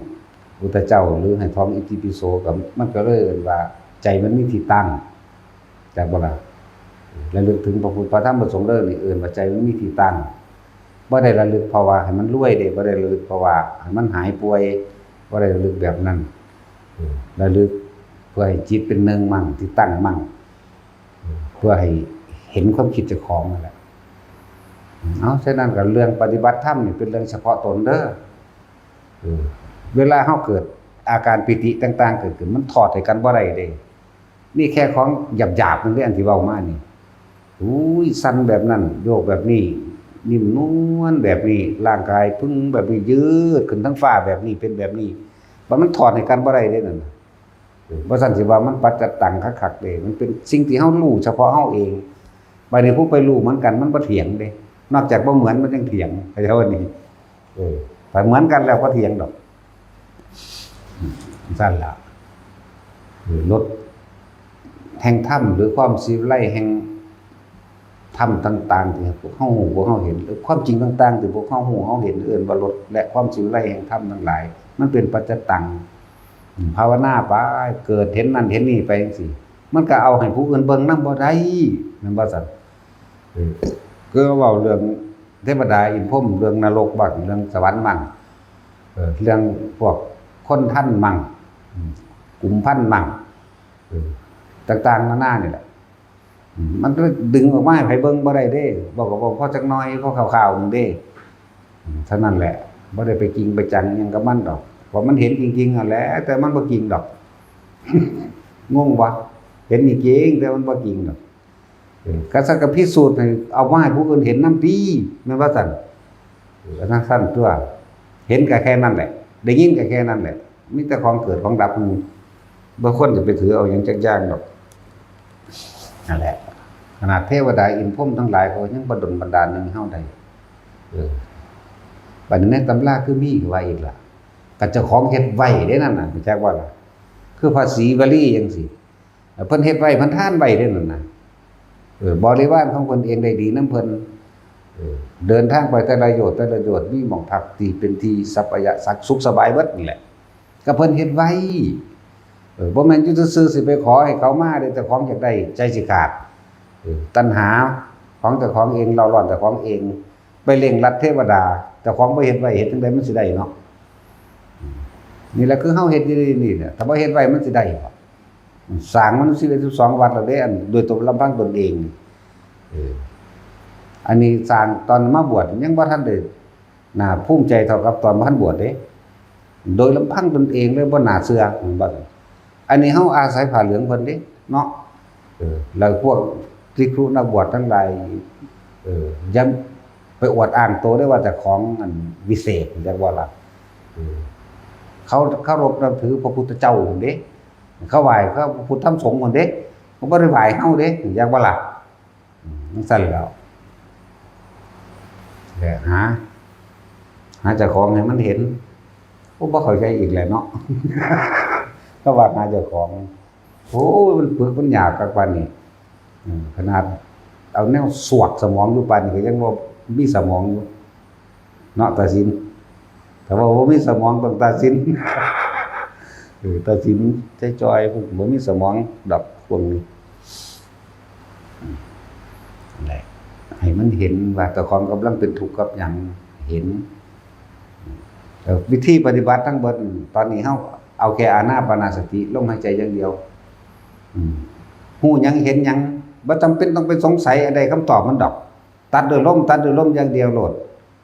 พุทธเจ้า หรือให้ท่องอิติปิโส ก็ มันก็เลยเอิ้นว่าใจมันมีที่ตั้ง จักบ่ล่ะ ระลึกถึงพระพุทธพระธรรมพระสงฆ์เด้อ นี่เอิ้นว่าใจมันมีที่ตั้ง บ่ได้ระลึกเพราะว่าให้มันรวยเด้ บ่ได้ระลึกเพราะว่าให้มันหายป่วย บ่ได้ระลึกแบบนั้น เออ ระลึกเพื่อให้จิตเป็นหนึ่งมั่ง ที่ตั้งมั่ง เออ เพื่อให้เห็นความคิดเจ้าของนั่นแหละ เอา ฉะนั้นก็เรื่องปฏิบัติธรรมนี่เป็นเรื่องเฉพาะตนเด้อ เออ เวลาเฮาเกิดอาการปีติต่างๆ เกิดขึ้น มันถอดให้กันบ่ได้เด้ นี่แค่ของหยาบๆ นึงเด้ อันที่เว้ามานี่ อุ้ย สั่นแบบนั้น โยกแบบนี้ นิ่มนวลแบบนี้ ร่างกายปึงแบบนี้ ยืดขึ้นทั้งฟ้าแบบนี้ เป็นแบบนี้ บัดมันถอดให้กันบ่ได้เด้นั่นน่ะ เออ บ่ซั่นสิว่ามันปัจจัตตังคักๆ เด้ มันเป็นสิ่งที่เฮารู้เฉพาะเฮาเอง บัดนี้ผู้ไปรู้เหมือนกัน มันบ่เถียงเด้ นอกจากบ่เหมือนมันยังเถียง เข้าใจบ่นี่ เออ ถ้าเหมือนกันแล้วบ่เถียงดอก อืม ซั่นล่ะ เออ รสแห่งธรรม หรือความสิวิไลแห่งธรรมต่างๆ ที่พวกเฮารู้ พวกเฮาเห็น หรือความจริงต่างๆ ที่พวกเฮารู้ เฮาเห็น เอิ้นว่ารสและความสิวิไลแห่งธรรมทั้งหลาย มันเป็นปัจจัตตัง อืม ภาวนาไป เกิดเห็นนั่นเห็นนี่ไปจังซี้ มันก็เอาให้ผู้อื่นเบิ่งนำบ่ได้ แม่นบ่ซั่น เออ ก็เว้าเรื่องเทวดาอินทร์พรหม เรื่องนรกบ้าง เรื่องสวรรค์บ้าง เออ เรื่องพวกคนทันบ้าง อืม กุมพันธ์บ้าง เออ ต่างๆ นานานี่แหละ อืม มันก็ดึงออกมาให้ไผเบิ่งบ่ได้เด้ เว้าก็เว้าพอจักหน่อย พอคร่าวๆ นึงเด้ อืม เท่านั้นแหละ บ่ได้ไปจริงไปจังอิหยังกับมันดอก เพราะมันเห็นจริงๆ นั่นแหละ แต่มันบ่จริงดอก งงบ่ เห็นจริงๆ แต่มันบ่จริงดอก เออ ก็ซักก็พิสูจน์ให้ เอามาให้ผู้อื่นเห็นนำติ แม่นว่าซั่น เออ อันนั้นซั่นตัว เห็นก็แค่นั้นแหละ ได้ยินก็แค่นั้นแหละ มีแต่ของเกิดของดับ อืม บ่ควรจะไปถือเอาหยังจักอย่างดอก นั่นแหละ ขนาดเทวดาอินทร์พรหมทั้งหลายเขายังบ่ดลบันดาลหยังให้เฮาได้ เออ บัดนี้ในตำราคือมีว่าอีกล่ะ ก็เจ้าของเฮ็ดไว้เด้นั่นน่ะ รู้จักบ่ล่ะ คือพระศรีวลีจังซี้ เพิ่นเฮ็ดไว้ เพิ่นทานไว้เด้นั่นน่ะ เออ บริวารของเพิ่นเองได้ดีนำเพิ่น เออ เดินทางไปแต่ละโยชน์แต่ละโยชน์ มีหม่องพักที่เป็นที่สัปปะยะสักสุขสบายเบิดนั่นแหละ ก็เพิ่นเฮ็ดไว้ เออ บ่แม่นอยู่ซื่อๆ สิไปขอให้เขามาเด้ เจ้าของอยากได้ใจสิขาด เออ ตัณหาของเจ้าของเอง เร่าร้อนเจ้าของเอง ไปเร่งรัดเทวดา เจ้าของบ่เฮ็ดไว้ เฮ็ดจั่งใดมันสิได้เนาะ อืม นี่แหละคือเฮาเฮ็ดอยู่นี่แหละ ถ้าบ่เฮ็ดไว้มันสิได้บ่ สร้างมันสิบเอ็ด สิบสองวัดแล้วเด้ อันโดยตัวลำพังตนเอง เออ อันนี้สร้างตอนมาบวชยังบ่ทันได้ น่าภูมิใจเท่ากับตอนบ่ทันบวชเด้ โดยลำพังตนเองเลยบ่น่าเชื่อ อันนี้เฮาอาศัยผ้าเหลืองเพิ่นเด้เนาะ เออ แล้วพวกภิกษุนักบวชทั้งหลาย เออ อย่าไปอวดอ้างตัวได้ว่าเจ้าของอันวิเศษ จักว่าล่ะ เออ เขาเคารพนับถือพระพุทธเจ้าเด้ เขาไหว้พระพุทธธรรมสงฆ์เด้ เขาบ่ได้ไหว้เฮาเด้ จักว่าล่ะ อืม จั่งซั่นแหล้ว แต่หา หาเจ้าของให้มันเห็น โอ้ บ่เข้าใจอีกแหละเนาะ ก็ว่าหาเจ้าของ โอ้ย มันปึกมันยากคักปานนี้ อืม ขนาดเอาแนวสวกสมองอยู่ปานนี้ก็ยังบ่มีสมองอยู่ เนาะ ตัดสิน ถ้าว่าบ่มีสมองต้องตัดสิน เออ ตัดสินจ่อยๆ พวกบ่มีสมองดอกพวกนี้ นั่นแหละ ให้มันเห็นว่าเจ้าของกำลังเป็นทุกข์กับหยัง เห็น เอ่อ วิธีปฏิบัติทั้งเบิด ตอนนี้เฮาเอาแค่อานาปานสติ ลมหายใจอย่างเดียว อืม ฮู้หยังเห็นหยัง บ่จำเป็นต้องไปสงสัยได้คำตอบมันดอก ตัดด้วยลม ตัดด้วยลมอย่างเดียวโลด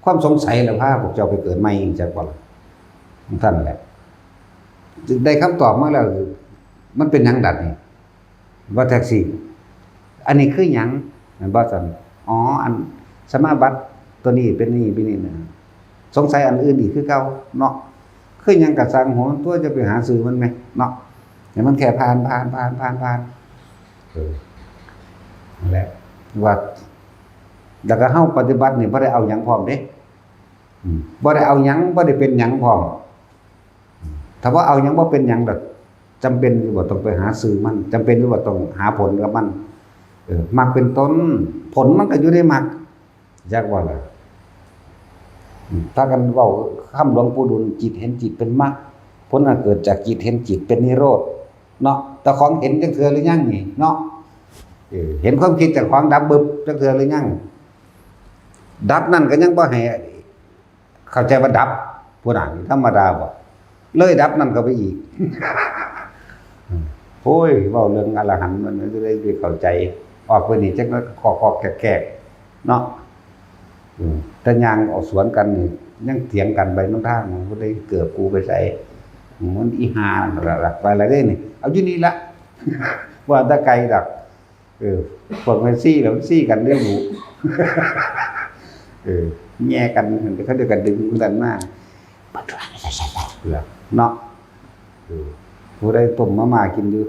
ความสงสัยแหละพาพวกเจ้าไปเกิดใหม่ จักบ่ล่ะ จั่งซั่นแหละ ได้คำตอบมาแล้ว มันเป็นหยังดัดนี่ ว่าแท็กซี่ อันนี้คือหยัง แม่นบ่ซั่น อ๋อ อันสมาบัติตัวนี้เป็นนี่ เป็นนี่นะ สงสัยอันอื่นอีกคือเก่าเนาะ คือหยังกะซ่างหัวมันตัว จะไปหาซื้อมันแหมเนาะ ให้มันแค่ผ่าน ผ่าน ผ่าน ผ่าน ผ่าน เออ นั่นแหละ ว่า แล้วก็เฮาปฏิบัตินี่บ่ได้เอาหยังพร้อมเด้ อืม บ่ได้เอาหยัง บ่ได้เป็นหยังพร้อม ถ้าว่าเอาหยังบ่เป็นหยังดอก จำเป็นอยู่บ่ต้องไปหาซื้อมัน จำเป็นอยู่บ่ต้องหาผลกับมัน เออ มรรคเป็นต้น ผลมันก็อยู่ในมรรค จักว่าล่ะ อืม พากันเว้าคำหลวงปู่ดูล จิตเห็นจิตเป็นมรรค ผลอันเกิดจากจิตเห็นจิตเป็นนิโรธ เนาะ เจ้าของเห็นจักเทื่อหรือยังนี่เนาะ เออ เห็นความคิดเจ้าของดับบึบจักเทื่อหรือยัง ดับนั่นก็ยังบ่ให้เข้าใจว่าดับ ผู้นั้นธรรมดาบ่ เลยดับนั่นเข้าไปอีก โอ้ย เว้าเรื่องอรหันต์มันจะได้ไปเข้าใจ ออกไปนี่จักคอกๆแกกๆ เนาะ อืม แต่ย่างออกสวนกันนี่ ยังเถียงกันไปนำทาง ผู้ใดเกิดกูไปใส่ มันอีห่านั่นล่ะ ไปละเด้นี่ เอาอยู่นี่ละ ว่าแต่ไกลดอก เออ พวกแม่นซี้แล้วมันซี้กันเด้อหมู เออ แย่กัน เขาเดียวกันดึงกันมา เนาะ เออ ผู้ใดต้มมาม่ากินอยู่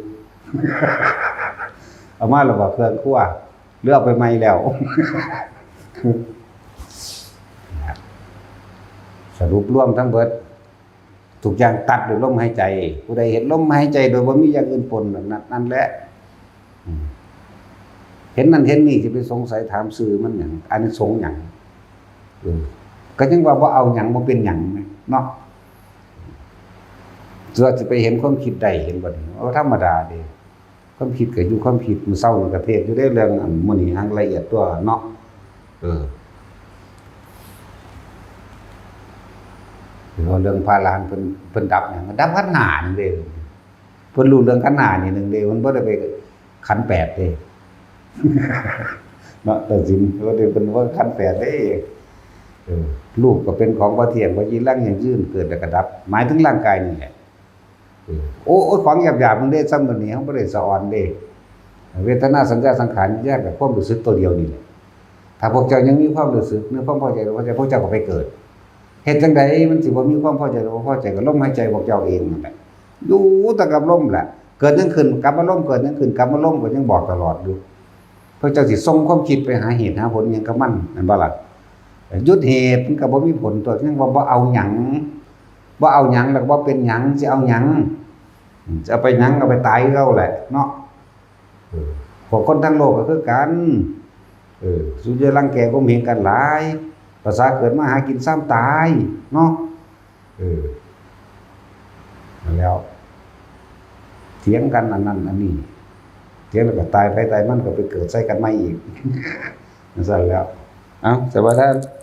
เอามาแล้วบ่เครื่องครัว หรือเอาไปใหม่แล้ว สรุปรวมทั้งเบิด ทุกอย่างตัดด้วยลมหายใจ ผู้ใดเห็นลมหายใจโดยบ่มีอย่างอื่นปน นั่น นั่นแหละ อืม เห็นนั่นเห็นนี่ สิไปสงสัยถามซื่อมันหยัง อานิสงส์หยัง เออ ก็ยังว่าบ่เอาหยัง บ่เป็นหยังเนาะ ส่วนสิไปเห็นความคิดได้ เห็นบ่นี่ ว่าธรรมดาเด้ ความคิดก็อยู่ความคิด มื้อเช้านี่ก็เทศน์อยู่เด้ เรื่องอันมื้อนี้หั้งละเอียดตัวเนาะ เออ หรือว่าเรื่องพระอรหันต์เพิ่น เพิ่นดับหยัง ดับขันธ์ห้านั่นเด้ เพิ่นรู้เรื่องขันธ์ห้านี่หนึ่งเด้ เพิ่นบ่ได้ไปขันธ์แปดเด้ เนาะ ตัดสินว่าได้ เพิ่นว่าขันธ์แปดเด้ เออ รูปก็เป็นของบ่เที่ยง บ่จีรัง ยั่งยืน เกิดแล้วก็ดับ หมายถึงร่างกายนี่แหละ เออ โอ้ โอ้ย ของหยาบๆ มันเด้ ซ้ำตัวนี้ เฮาบ่ได้สะออนเด้ เวทนา สัญญา สังขาร วิญญาณ กับความรู้สึกตัวเดียวนี่แหละ ถ้าพวกเจ้ายังมีความรู้สึก ในความพอใจ พวกเจ้าก็ไปเกิด เฮ็ดจั่งใดมันสิบ่มีความพอใจหรือบ่พอใจ ก็ลมหายใจพวกเจ้าเองนั่นแหละ อยู่แต่กับลมแหละ เกิดหยังขึ้นกลับมาลม เกิดหยังขึ้นกลับมาลม ก็ยังบอกตลอดอยู่ พระเจ้าสิส่งความคิดไปหาเหตุหาผลหยังกับมัน แม่นบ่ล่ะ หยุดเหตุมันก็บ่มีผลตัว ยังว่าบ่เอาหยัง บ่เอาหยังแล้วก็บ่เป็นหยัง สิเอาหยัง อืม จะเอาไปหยัง เอาไปตายคือเก่าแหละเนาะ เออ พวกคนทั้งโลกก็คือกัน เออ สูอย่ารังแกข่มเหงกันหลาย ภาษาเกิดมาหากินซ้ำตายเนาะ เออ นั่นแล้ว เถียงกันอันนั้นอันนี้ เถียงแล้วก็ตายไปตายมันก็ไปเกิดใส่กันใหม่อีก จั่งซั่นแล้ว เอ้า สวัสดีครับ